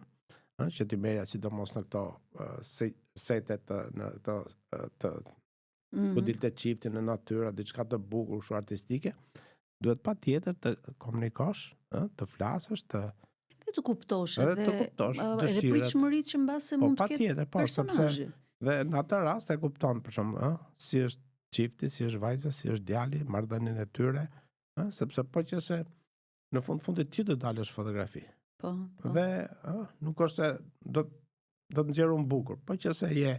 ë, që ti merrja sidomos në këto ë, se, sete të në këto ë, të Mm ku -hmm. dilte çifti në natyrë, diçka të bukur, kështu artistike, duhet patjetër të komunikosh, ë, të flasësh, të Dhe të kuptosh edhe edhe të kuptosh ë, edhe dëshirat. pritshmëritë që mbase Po mund të ketë patjetër, po sepse personazhi. dhe në atë rast e kupton për shembull, ë, si është çifti, si është vajza, si është djali, marrëdhënien e tyre. Ë, sepse po që se në fund fundit ti do dalësh fotografi. Po, po. Dhe ë, nuk është se do do të nxjerr unë bukur, po që se je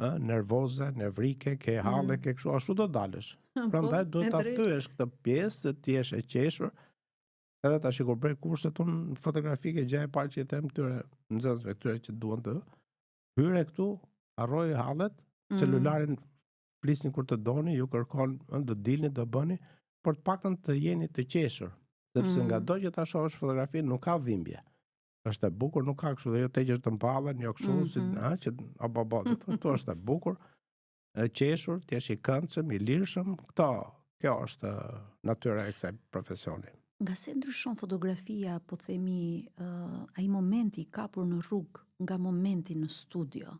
ë nervoze, nevrike, ke halle, mm. ke kështu, ashtu do dalësh. Po, Prandaj duhet e ta drejtë. thyesh këtë pjesë, të jesh e qeshur. Edhe tash kur bëj kurset unë fotografike, gjë e parë që i them këtyre nxënësve këtyre që duan të hyre këtu, harroj hallet, Mm. celularin flisni kur të doni, ju kërkon, ë, do dilni, do bëni, por të paktën të jeni të qeshur, sepse Mm. nga do që ta shohësh fotografinë nuk ka dhimbje. Është e bukur, nuk ka kështu, dhe jo të heqësh të mballën, jo kështu, mm -hmm. si, Mhm. ë, që apo po, do të thotë, këtu është e bukur, e qeshur, të jesh i këndshëm, i lirshëm, këto, kjo është ë, natyra e kësaj profesioni. Nga se ndryshon fotografia, po themi, uh, ai momenti i kapur në rrugë nga momenti në studio.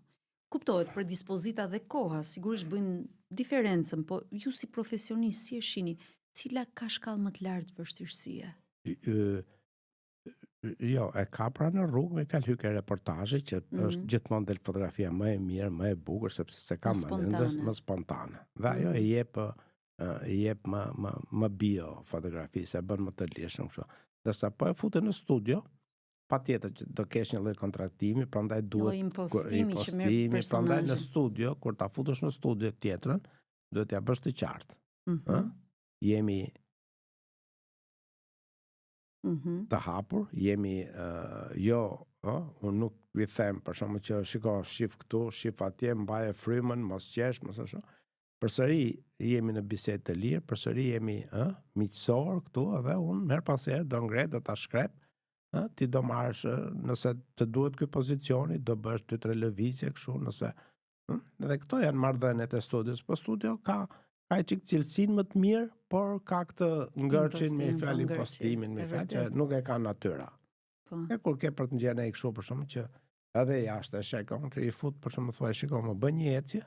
Kuptohet, predispozita dhe koha sigurisht bëjnë diferencën, po ju si profesionist si e shihni, cila ka shkallë më të lartë vështirësie? Y- y- Jo, e ka pra në rrugë me fjalë hyke reportazhi që mm Mhm. është gjithmonë del fotografia më e mirë, më e bukur sepse se ka Më më spontane. më spontane. Dhe ajo Mhm. e jep ë, e jep më më më bio fotografi, se e bën më të lirshëm kështu. Ndërsa po e fute në studio, patjetër që do kesh një lloj kontraktimi, prandaj Lloj duhet impostimi që merr impostimi, prandaj në personazhi. studio, kur ta futesh në studio tjetrën, duhet t'ja bësh të qartë, Mhm. ë? Jemi Mhm. të hapur, jemi uh, jo, ë, unë nuk i them për shembull që shiko, shif këtu, shif atje, mbaje frymën, mos qesh, mos ashtu. Përsëri jemi në bisedë të lirë, përsëri jemi, ë, miqësor këtu edhe unë her pas here do ngre, do ta shkrep, ë, ti do marrësh, ë, nëse të duhet ky pozicioni, do bësh dy tre lëvizje kështu, nëse ë, dhe këto janë marrëdhëniet e studios, po studio ka ka e çik cilësinë më të mirë, por ka këtë ngërçin me Impostim, po, fjalë ngërçin, impostimin, me e fjalë që vërtet. nuk e ka natyra. Po. E kur ke për të nxjerrë ai kështu për shkakun që edhe jashtë e shikon, që i fut për shembull thuaj shiko, më bën një ecje,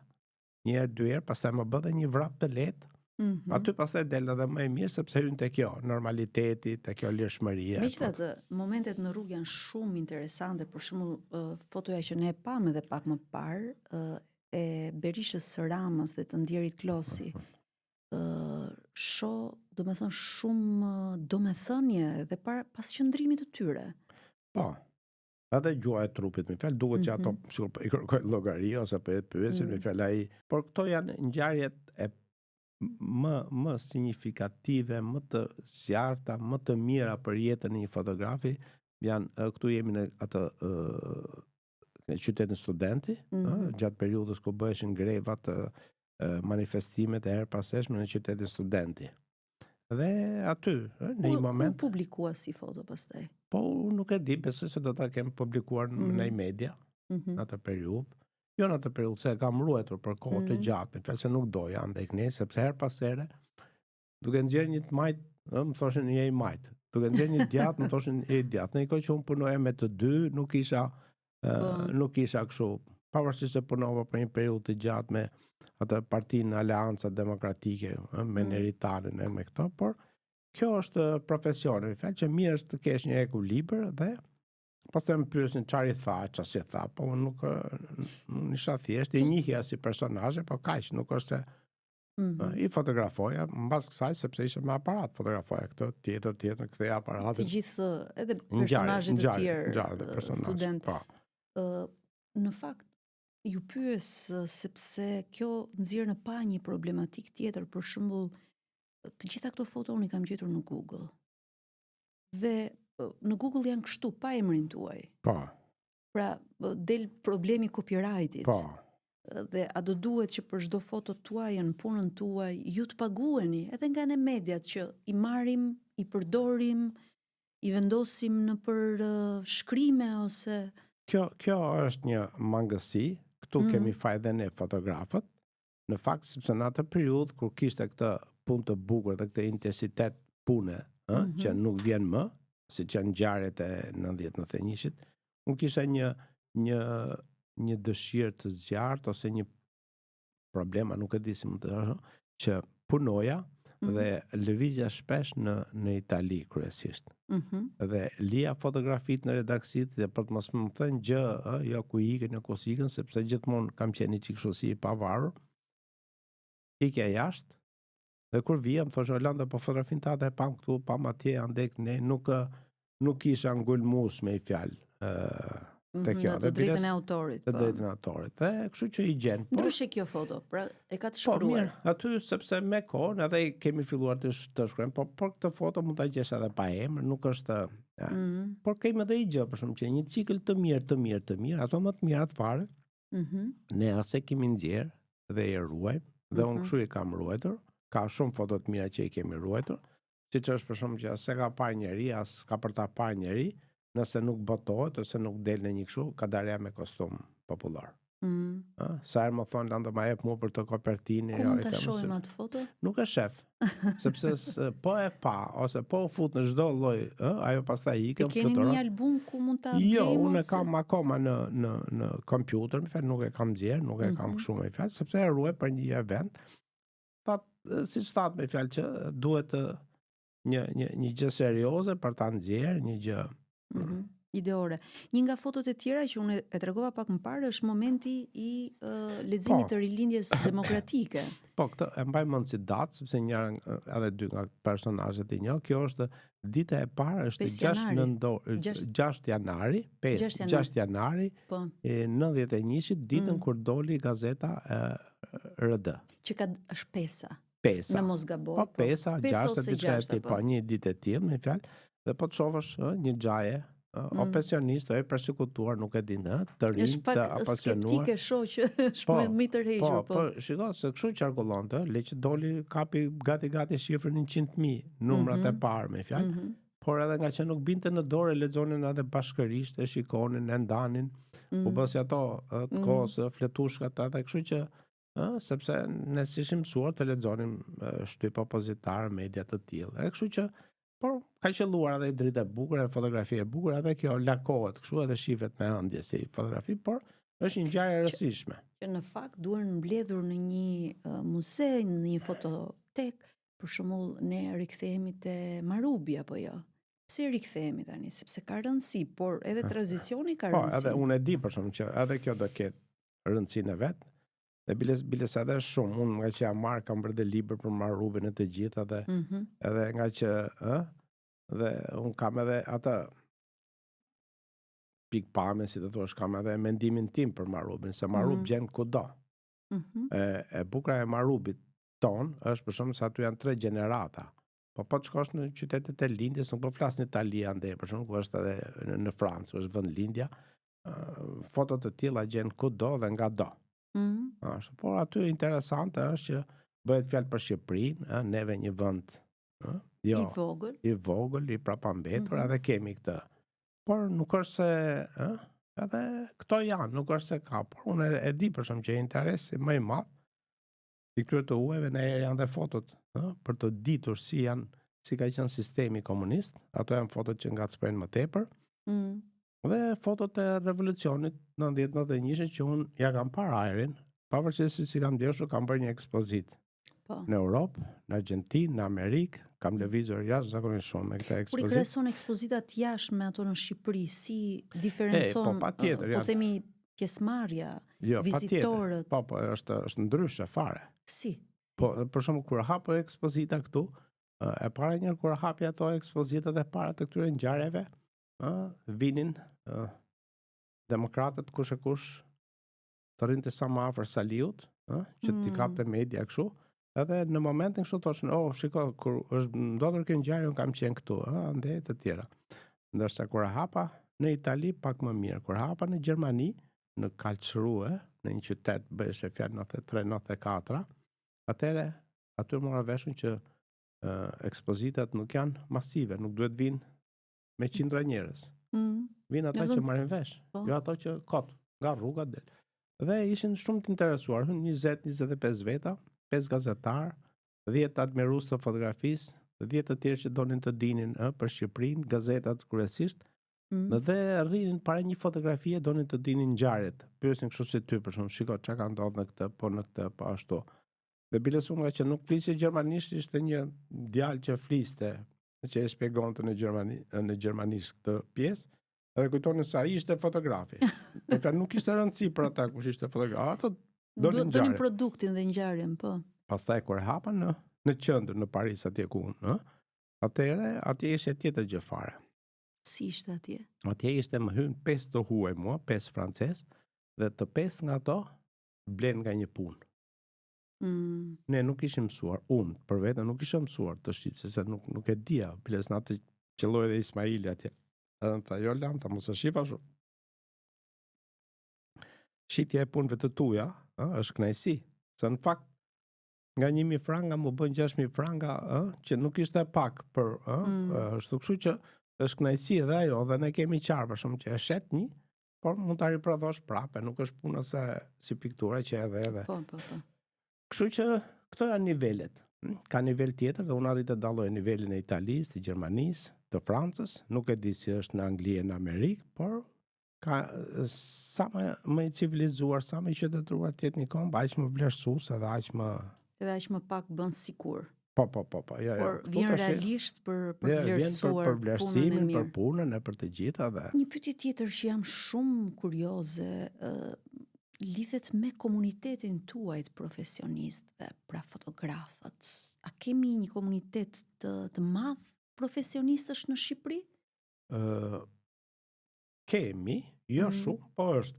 një herë, dy herë, pastaj më bën edhe një vrap të lehtë. Mhm. Aty pastaj del edhe më e mirë sepse hyn te kjo normaliteti, te kjo lirshmëria. Megjithatë, momentet në rrugë janë shumë interesante, për shembull, ë, fotoja që ne e pamë edhe pak më parë, ë, e Berishës së Ramës dhe të ndjerit Klosi. ë shoh, domethënë shumë ë, domethënie edhe para pas qëndrimit të tyre. Po. Edhe gjuha e trupit, me fjalë, duket që ato Mhm. sikur po i kërkojnë llogari ose po e pyesin, Mm. me fjalë ai. Por këto janë ngjarjet e më më signifikative, më të zjarrta, më të mira për jetën e një fotografi, janë ë, këtu jemi në atë ë në qytetin studenti, ë, Mhm. gjatë periudhës ku bëheshin grevat, ë, ë, manifestimet e herë paseshme në qytetin studenti. Dhe aty, ë, në Ku, një ku moment, publikua si foto pastaj? po unë nuk e di, besoj se do ta kem publikuar në Mhm. në media Mhm. në atë periudhë. Jo në atë periudhë, se e kam ruajtur për kohë të Mhm. gjatë, me fjalë se nuk doja andej këne, sepse her pas here, duke nxjerrë një të majt, ë, më thoshin je i majt. Duke nxjerrë një djathtë, më thoshin je i djathtë. Në një kohë që unë punoja me të dy, nuk isha ë, Po. nuk isha kështu. Pavarësisht se punova për një periudhë të gjatë me atë partinë Aleanca Demokratike, ë, me Mm. Neritanin e me këto, por kjo është ë, profesioni, me fjalë që mirë është të kesh një ekuilibër dhe pastaj më pyesin çfarë i tha, çfarë si tha, po unë nuk ë, unë isha thjesht i njihja si personazhe, po kaq, nuk është se Mhm. ë, i fotografoja mbas kësaj sepse isha me aparat, fotografoja këtë, tjetër, tjetër, ktheja Të aparatin. gjithë edhe Ngjarje, personazhe të ngjarje, tjerë, ngjarje dhe ë, personazhe, student. Po. Ë, në fakt ju pyes ë, sepse kjo nxjerr në pa një problematik tjetër, për shembull, të gjitha këto foto unë i kam gjetur në Google. Dhe ë, në Google janë kështu pa emrin tuaj. Po, Pra, ë, del problemi copyrightit. po. Ë, Dhe a do duhet që për çdo foto tuaj në punën tuaj ju të paguheni edhe nga ne mediat që i marrim, i përdorim, i vendosim në për ë, shkrime ose Kjo kjo është një mangësi, këtu Mhm. kemi faj dhe ne fotografët. Në fakt sepse në atë periudhë kur kishte këtë punë të bukur dhe këtë intensitet pune, ë, Mhm. që nuk vjen më, siç janë ngjarjet e 90-91-shit, unë kisha një një një dëshirë të zjarrt ose një problema, nuk e di si mund të thosha, që punoja Mhm. dhe lëvizja shpesh në në Itali kryesisht Mhm. dhe lija fotografit në redaksit dhe për të mos më thënë gjë, ë, jo ku ikën, jo ku s'ikën, sepse gjithmonë kam qenë një çik kështu si i pavarur. Ikja jashtë. Dhe kur vija, më thoshin, Orlando, po fotografinë tate e pam këtu, pam atje, andej ne nuk nuk isha ngulmues me i fjalë ë te mhm, kjo. Në të drejtën e autorit. Të po. drejtën e autorit. Dhe kështu që i gjen. Po, Ndryshe kjo foto, pra e ka të po, shkruar. Po mirë, aty sepse me kohën edhe kemi filluar të të shkruajmë, po por këtë foto mund ta gjesh edhe pa emër, nuk është ja. Mm -hmm. Por kemi edhe një gjë për shembull që një cikël të mirë, të mirë, të mirë, ato më të mirat fare. Mm -hmm. Ne as e kemi nxjerr dhe i ruajmë dhe mm -hmm. unë mhm. kështu i kam ruajtur. Ka shumë foto të mira që i kemi ruajtur. Siç është për shembull që as e ka parë njeri, as ka për ta parë njeri, nëse nuk botohet ose nuk del në një kështu, Kadareja me kostum popullor. Mm. Ë, sa herë më thonë Lando ma jep mua për të kopertinë, Ku jo, mund ta shohim atë foto? Nuk e shef. Sepse s, po e pa ose po u fut në çdo lloj, ë, ajo pastaj ikën fluturon. Keni një album ku mund ta Jo, unë e kam akoma në në në kompjuter, më fal, nuk e kam nxjerr, nuk e kam mm -hmm. kështu me fjalë, sepse e ruaj për një event. That, siç thatë me fjalë që duhet të një një një gjë serioze për ta nxjerr, një gjë mm -hmm. ideore. Një nga fotot e tjera që unë e tregova pak më parë është momenti i uh, leximit po. të rilindjes demokratike. Po, këtë e mbaj mend si datë, sepse njëra edhe dy nga personazhet i njoh, kjo është dita e parë është 6 nëntor, 6 janari, 5 6 janari, po. e 91-shit, ditën mm. kur doli gazeta e, RD. Që ka është pesa. Pesa. Në mos gaboj. Po, po. pesa, gjashtë, diçka e tillë, po, një ditë e tillë, me fjalë, dhe po të shofësh, ë, një xhaje, ë, mm. o pensionist, o e persekutuar, nuk e di, ë, të rinj, të apasionuar. Është pak skeptike shoh që është po, më i tërhequr, po. Po, po, shiko se kështu qarkullonte, le që doli kapi gati gati shifrën 100.000 numrat mm -hmm. e parë me fjalë. Mm -hmm. Por edhe nga që nuk binte në dorë e lexonin edhe bashkërisht, e shikonin, e ndanin, mm -hmm. u bë si ato të mm -hmm. kohës, fletushkat edhe kështu që ë sepse ne s'ishim mësuar të lexonim shtyp opozitar, media të tillë. E kështu që por ka qëlluar edhe dritë e bukur, edhe fotografi e bukur, edhe kjo lakohet kështu edhe shifet me ëndje si fotografi, por është një ngjarje e rëndësishme. Që në fakt duhen mbledhur në një uh, muze, në një fototek, për shembull ne rikthehemi te Marubi apo jo? Pse rikthehemi tani? Sepse ka rëndësi, por edhe tranzicioni ka po, rëndësi. Po, edhe unë e di për shembull që edhe kjo do ketë rëndësinë e vet. Dhe biles biles edhe shumë, unë nga që jam marrë kam bërë dhe libër për Marubin e të gjitha dhe mm -hmm. edhe nga që, ë, dhe unë kam edhe atë pikëpamje, si të thuash, kam edhe mendimin tim për Marubin, se Marub mm -hmm. gjen kudo. Mm -hmm. E, e bukura e Marubit tonë është për shembull se aty janë tre gjenerata. Po po të shkosh në qytetet e lindjes, nuk po flas në Itali andej, për shembull, ku është edhe në, në Francë, ku është vend lindja, foto të tilla gjen kudo dhe nga do. Mm -hmm. Ashtu, por aty interesante është që bëhet fjalë për Shqipërinë, ë, neve një vend, ë, jo, i vogël, i vogël, i prapambetur, mm -hmm. edhe kemi këtë. Por nuk është se, ë, edhe këto janë, nuk është se ka, por unë e, e di për shembull që interesi më i madh i këtyre të huajve në herë janë dhe fotot, ë, për të ditur si janë, si ka qenë sistemi komunist, ato janë fotot që ngacmojnë më tepër. Mm. Dhe fotot e revolucionit 90-91 që unë ja kam parë ajrin, pavarësisht se si kam dashur, kam bërë një ekspozitë. Po. Në Europë, në Argjentinë, në Amerikë, kam lëvizur jashtëzakonisht shumë me këtë ekspozitë. Kur i krahason ekspozitat jashtë me ato në Shqipëri, si diferencon? E, po patjetër, po themi pjesëmarrja, jo, vizitorët. Po, po, është është ndryshe fare. Si? Po, për shembull kur hapë ekspozita këtu, e para njëherë kur hapi ato ekspozitat e para të këtyre ngjarjeve, ë vinin ë demokratët kush e kush të rrinte sa më afër Saliut, ë që mm. t'i kapte media kështu, edhe në momentin kështu thoshin, "Oh, shiko, kur është ndodhur kjo ngjarje, un kam qenë këtu, ë, andej të tjera." Ndërsa kur e hapa në Itali pak më mirë, kur hapa në Gjermani, në Karlsruhe, në një qytet bëheshe fjalë 93 94, atëherë aty mora veshun që uh, ekspozitat nuk janë masive, nuk duhet vinë me qindra njerëz. Mm. Vijnë ata që marrin vesh, po. jo ato që kot nga rruga del. Dhe ishin shumë të interesuar, hynë 20-25 veta, 5 gazetarë, 10 admirues të fotografisë, 10 të tjerë që donin të dinin ë për Shqipërinë, gazetat kryesisht. Mm. Dhe rrinin para një fotografie donin të dinin ngjarjet. Pyesin kështu si ty për shembull, shiko çka ka ndodhur në këtë, po në këtë, po ashtu. Dhe biles unë nga që nuk flisje gjermanisht, ishte një djalë që fliste që e shpjegonte në gjermani, në gjermanisht këtë pjesë, edhe kujtonin se ai ishte fotografi. Në fakt nuk ishte rëndësi për ata kush ishte fotografi, ato donin ngjarjen. Donin produktin dhe ngjarjen, po. Pastaj kur e hapa në në qendër në Paris atje ku unë, ë? Atëherë atje ishte tjetër gjë fare. Si ishte atje? Atje ishte më hyn pesë të huaj mua, pesë francez dhe të pesë nga ato blen nga një punë. Mm. Ne nuk ishim mësuar, unë për vete nuk isha mësuar të shit, sepse nuk nuk e dija, biles në atë qëlloi edhe Ismaili atje. Edhe më tha, jo Lanta, mos e shif ashtu. Shitja e punëve të tuja, ë, është kënaqësi. Se në fakt nga 1000 franga më bën 6000 franga, ë, që nuk ishte pak për, ë, Mm. është kështu që është kënaqësi edhe ajo, dhe ne kemi qarë për shumë që e shet një, por mund ta riprodhosh prapë, nuk është puna se si piktura që edhe edhe. Po, po, po. Kështu që këto janë nivelet. Mm, Ka nivel tjetër dhe unë arrij të dalloj nivelin e Italisë, të Gjermanisë, të Francës, nuk e di si është në Angli e në Amerikë, por ka sa më më i civilizuar, sa më i qytetëruar të jetë një komb, aq më vlerësues edhe aq më Edhe aq më pak bën sikur. po po po po, jo jo. Por Këtu vjen tash realisht për për jo, të vjen për vlerësuar për punën e vlerësimin, për mirë. punën e për të gjitha dhe Një pyetje tjetër që jam shumë kurioze, ë lidhet me komunitetin tuaj të profesionistëve, pra fotografët. A kemi një komunitet të të madh profesionistësh në Shqipëri? ë kemi, jo Mm. shumë, po është.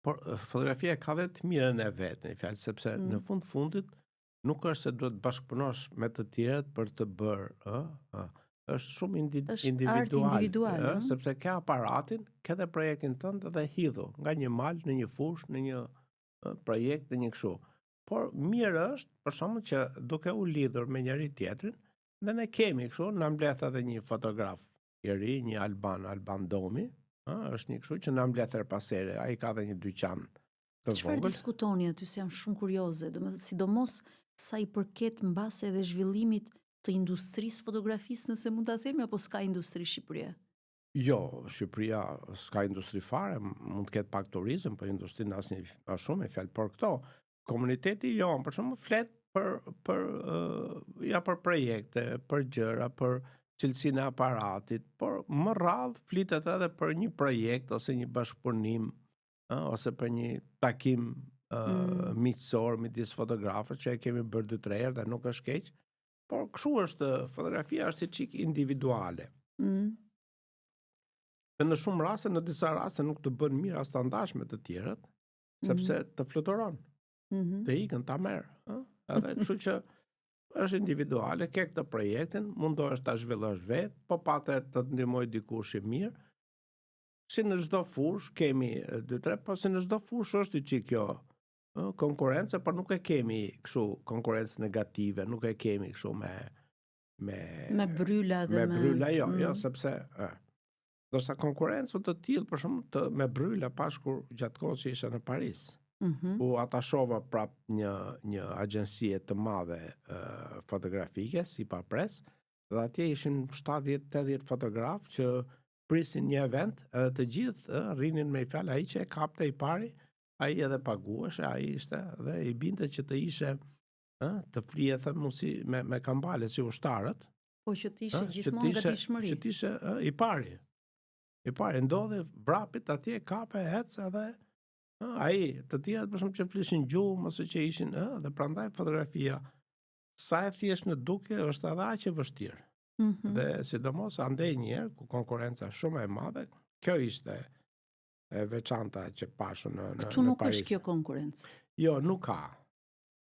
Por ë, fotografia ka dhe të mirën e vet, në fjalë, sepse Mm. në fund fundit nuk është se duhet bashkëpunosh me të tjerët për të bërë, ë, ë. Është shumë indi Është art individual, individual, ë, ë? sepse ke aparatin, ke dhe projektin tënd dhe hidhu nga një mal në një fushë, në një ë, projekt në një kështu. Por mirë është, për shembull, që duke u lidhur me njëri tjetrin, dhe ne kemi kështu, na mbledh edhe një fotograf i ri, një Alban, Alban Domi, ë, është një kështu që na mbledh her pas here, ai ka dhe një dyqan të Çfarë vogël. diskutoni aty se jam shumë kurioze, domethënë sidomos sa i përket mbase edhe zhvillimit të industrisë fotografisë, nëse mund ta themi apo s'ka industri Shqipëria? Jo, Shqipëria s'ka industri fare, m- mund të ketë pak turizëm, po industri në asnjë as shumë e fjalë, por këto komuniteti jon, për shembull, flet për për ë, ja për projekte, për gjëra, për cilësinë e aparatit, por më rrallë flitet edhe për një projekt ose një bashkëpunim, ë, ose për një takim ë Mm. miqësor midis fotografëve që e kemi bërë 2-3 herë dhe nuk është keq. Por kështu është, fotografia është i çik individuale. Mm. Dhe në shumë raste, në disa raste nuk të bën mirë as ta ndash me të tjerët, sepse të fluturon, Mm -hmm. të ikën, ta merr, ë? Edhe kështu që është individuale, ke këtë projektin, mundohesh ta zhvillosh vetë, po pate të të ndihmoj dikush i mirë. Si në çdo fushë kemi e, dy tre, po si në çdo fushë është i çik kjo ë, konkurrencë, por nuk e kemi kështu konkurrencë negative, nuk e kemi kështu me me Me bryla dhe me me bryla jo, mm. jo sepse ë. Ndërsa konkurrencë të tillë për shembull të me bryla pash kur gjatë kohës që isha në Paris, Mhm. u atashova prap një një agjencie të madhe ë fotografike si pa pres dhe atje ishin 70-80 fotograf që prisin një event edhe të gjithë ë, rrinin me i fjalë ai që e kapte i pari, ai edhe paguheshe, ai ishte dhe i binte që të ishe ë të flije them mu si me me kambale si ushtarët, Po që të ishe Ë, që gjithmonë të ishe- gatishmëri. Që të ishe ë, i pari. I pari ndodhi vrapit atje kape ec edhe ë, ai të tjerët për shembull që flishin gjumë ose që ishin ë dhe prandaj fotografia sa e thjesht në dukje është edhe aq e vështirë. Mhm. Dhe sidomos andej një herë ku konkurrenca është shumë e madhe, kjo ishte e veçanta që pashë në në, Këtu në nuk Paris. është kjo konkurrencë. Jo, nuk ka.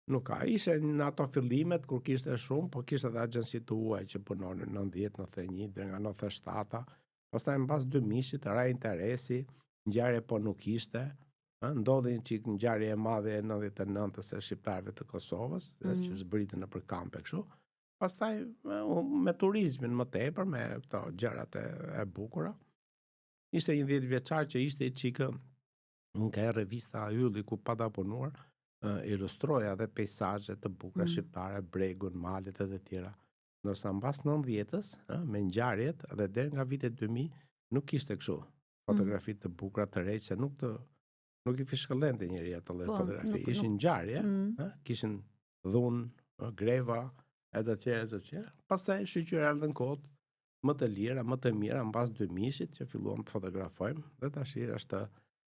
Nuk ka. Ishte në ato fillimet kur kishte shumë, po kishte edhe agjensi të huaj që punonin në 90, 91, deri nga 97-a. Pastaj mbas 2000-shit ra interesi, ngjarje po nuk ishte. Ë, ndodhi një çik ngjarje e madhe e 99-s e shqiptarëve të Kosovës, mm. Mm. që zbritën nëpër kampe kështu. Pastaj me, u- me turizmin më tepër, me këto gjërat e, e bukura. Ishte një 10 vjeçar që ishte i çikë unë ka e revista Ylli ku pata punuar, ë, ilustroja edhe peisazhe të bukura Mm. shqiptare, bregun, malet e të tjera. Ndërsa mbas 90-s, ë, me ngjarjet dhe deri nga vitet 2000 nuk kishte kështu fotografi të bukura të req se nuk të nuk i fishkëllente njeri ato lloj Po, fotografi. nuk- Ishin ngjarje, Mm. ë, kishin dhunë, ë, greva, e të tjera, e të tjera. Pastaj shyqyr erdhën kohët më të lira, më të mira mbas 2000-shit që filluam të fotografojmë dhe tash është.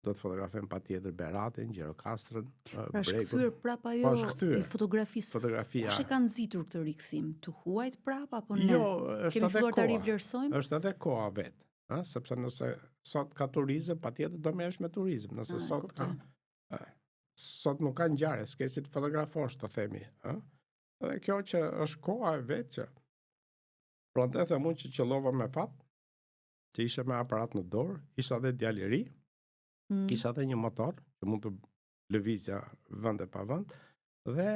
Do të fotografojmë patjetër Beratin, Gjirokastrën, pra, Bregun. Pra është kthyer prapa ajo po, e fotografisë. Fotografia. Kush e ka nxitur këtë rikthim? Të huajt prapa apo ne? Jo, është Kemi filluar ta rivlerësojmë? Është edhe koha vetë, ë, sepse nëse sot ka turizëm, patjetër do merresh me turizëm. Nëse a, sot ka ë, sot nuk ka ngjarje, s'ke si të fotografosh, të themi, ë. Dhe kjo që është koha e vetë që Prandaj them unë që qëllova me fat, që isha me aparat në dorë, isha dhe djalë i ri, mm. kisha dhe një motor që mund të lëvizja vend e pa vend, dhe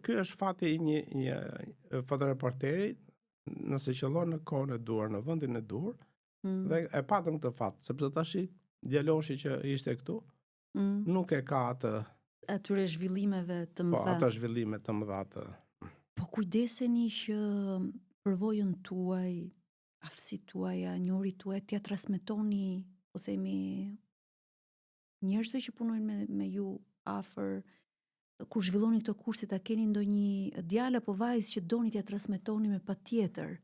ky është fati i një, një fotoreporteri, nëse qëllon në kohën e duhur, në vendin e duhur, mm. dhe e patëm këtë fat, sepse tashi djaloshi që ishte këtu, mm. nuk e ka atë atyre zhvillimeve të po, mëdha. Po, ato zhvillime të mëdha të Po kujdeseni që përvojën tuaj, aftësitë tuaja, njohuritë tuaja t'ia transmetoni, po themi, njerëzve që punojnë me, me ju afër, kur zhvilloni këto kurse, a keni ndonjë djalë apo vajzë që doni t'ia transmetoni me patjetër?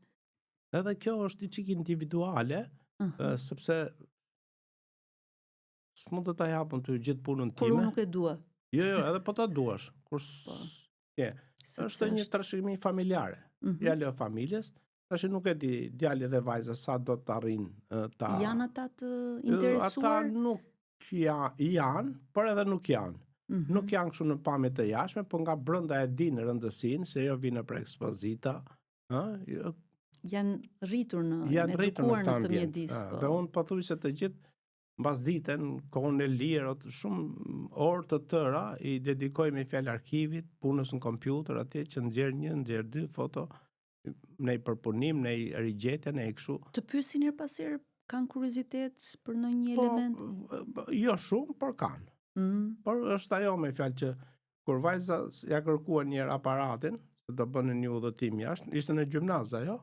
Edhe kjo është një çik individuale, uh -huh. sepse s'mund të ta jap unë ty gjithë punën time. Por unë nuk e dua. Jo, jo, edhe po ta duash. Kur po. Je. Është një trashëgimi familjare. Mm -hmm. Ja lë familjes. Tash nuk e di djali dhe vajza sa do të arrijnë ta. Janë ata të interesuar? Ata nuk ja, janë, por edhe nuk janë. Mm -hmm. Nuk janë kështu në pamje të jashtme, por nga brenda e dinë rëndësinë se jo vinë për ekspozita, ë, jo janë rritur në janë rritur në këtë mjedis. Po. Dhe unë pothuajse të gjithë mbasditen, kohën e lirë, shumë orë të tëra i dedikoj me fjalë arkivit, punës në kompjuter atje që nxjerr një, nxjerr dy foto, në i përpunim, në i rigjetje, në i kështu. Të pyesin herë pas here, kanë kuriozitet për ndonjë po, element? Po, jo shumë, por kanë. Mm. Por është ajo me fjalë që kur vajza ja kërkuan një herë aparatin, se do bënin një udhëtim jashtë, ishte në gjimnaz ajo,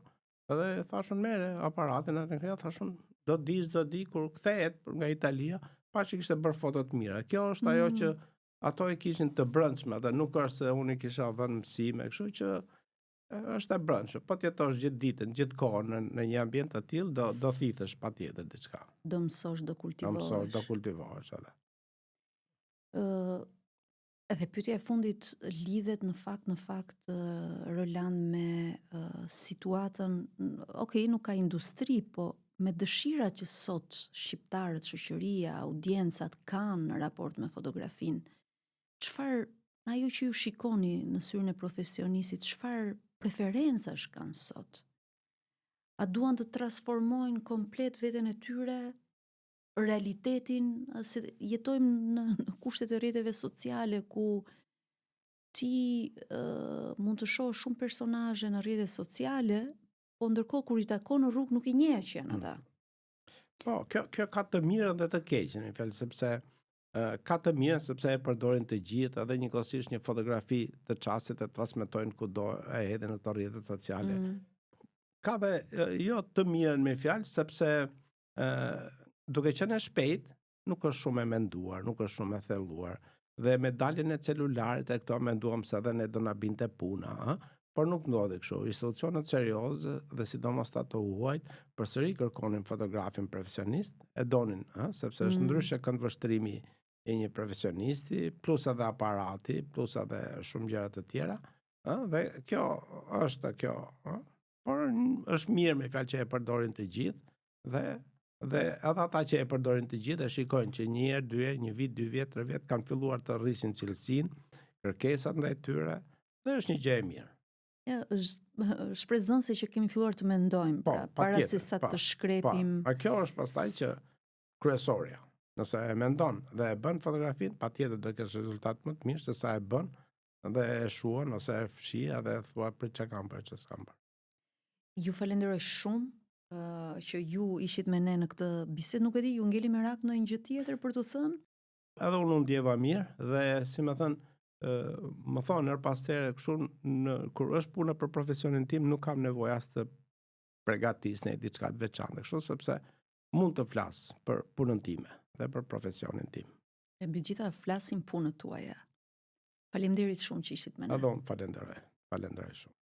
Edhe thashë unë merre aparatin atë në thashë unë do di s'do di kur kthehet nga Italia, pashë që kishte bërë foto të mira. Kjo është ajo mm. që ato e kishin të brendshme dhe nuk është se unë i kisha dhënë mësime, kështu që është e brendshme. Po të jetosh gjithë ditën, gjithë kohën në, në një ambient të tillë, do do thithësh patjetër diçka. Do mësosh, do kultivohesh. Do mësosh, do kultivohesh edhe. Ë Edhe pyetja e fundit lidhet në fakt në fakt Roland me uh, situatën, ok, nuk ka industri, po me dëshirat që sot shqiptarët, shoqëria, audiencat kanë në raport me fotografinë. Çfarë ajo që ju shikoni në syrin e profesionistit, çfarë preferencash kanë sot? A duan të transformojnë komplet veten e tyre realitetin, se jetojmë në, në kushtet e rrjeteve sociale ku ti uh, mund të shohësh shumë personazhe në rrjetet sociale, po ndërkohë kur i takon në rrugë nuk i njeh që janë mm. ata. Po, kjo kjo ka të mirën dhe të keqen, në fjalë sepse uh, ka të mirën sepse e përdorin të gjithë edhe njëkohësisht një fotografi të çastit e transmetojnë kudo e hedhin në këto rrjetet sociale. Mm. Ka dhe jo të mirën me fjalë sepse ë duke qenë e shpejtë, nuk është shumë e menduar, nuk është shumë e thelluar. Dhe me daljen e celularit e këto menduam se edhe ne do na binte puna, ë? Por nuk ndodhi kështu. Institucionet serioze dhe sidomos ata të huajt përsëri kërkonin fotografin profesionist, e donin, ë, sepse është mm. ndryshe këndvështrimi i një profesionisti, plus edhe aparati, plus edhe shumë gjëra të tjera, ë, dhe kjo është kjo, ë, por është mirë me fjalë që e përdorin të gjithë dhe dhe edhe ata që e përdorin të gjithë e shikojnë që një herë, dy herë, një vit, dy vjet, tre vjet kanë filluar të rrisin cilësinë, kërkesat ndaj tyre dhe është një gjë e mirë. Ja, është shpresëdhënëse që kemi filluar të mendojmë, po, pra, para se sa po, të shkrepim. Po, a kjo është pastaj që kryesorja. Nëse e mendon dhe e bën fotografinë, patjetër do kesh rezultat më të mirë se sa e bën dhe e shuan ose e fshi edhe thua për çka kam bërë, çka s'kam bërë. Ju falenderoj shumë uh, që ju ishit me ne në këtë bisedë. Nuk e di, ju ngeli merak ndonjë gjë tjetër për të thënë? Edhe unë u ndjeva mirë dhe si me thënë, më thonë herë pas here kështu në kur është puna për profesionin tim nuk kam nevojë as të pregatis në diçka të veçantë, kështu sepse mund të flas për punën time dhe për profesionin tim. E mbi të gjitha flasin punët tuaja. Faleminderit shumë që ishit me ne. Edhe unë falenderoj. Falenderoj shumë.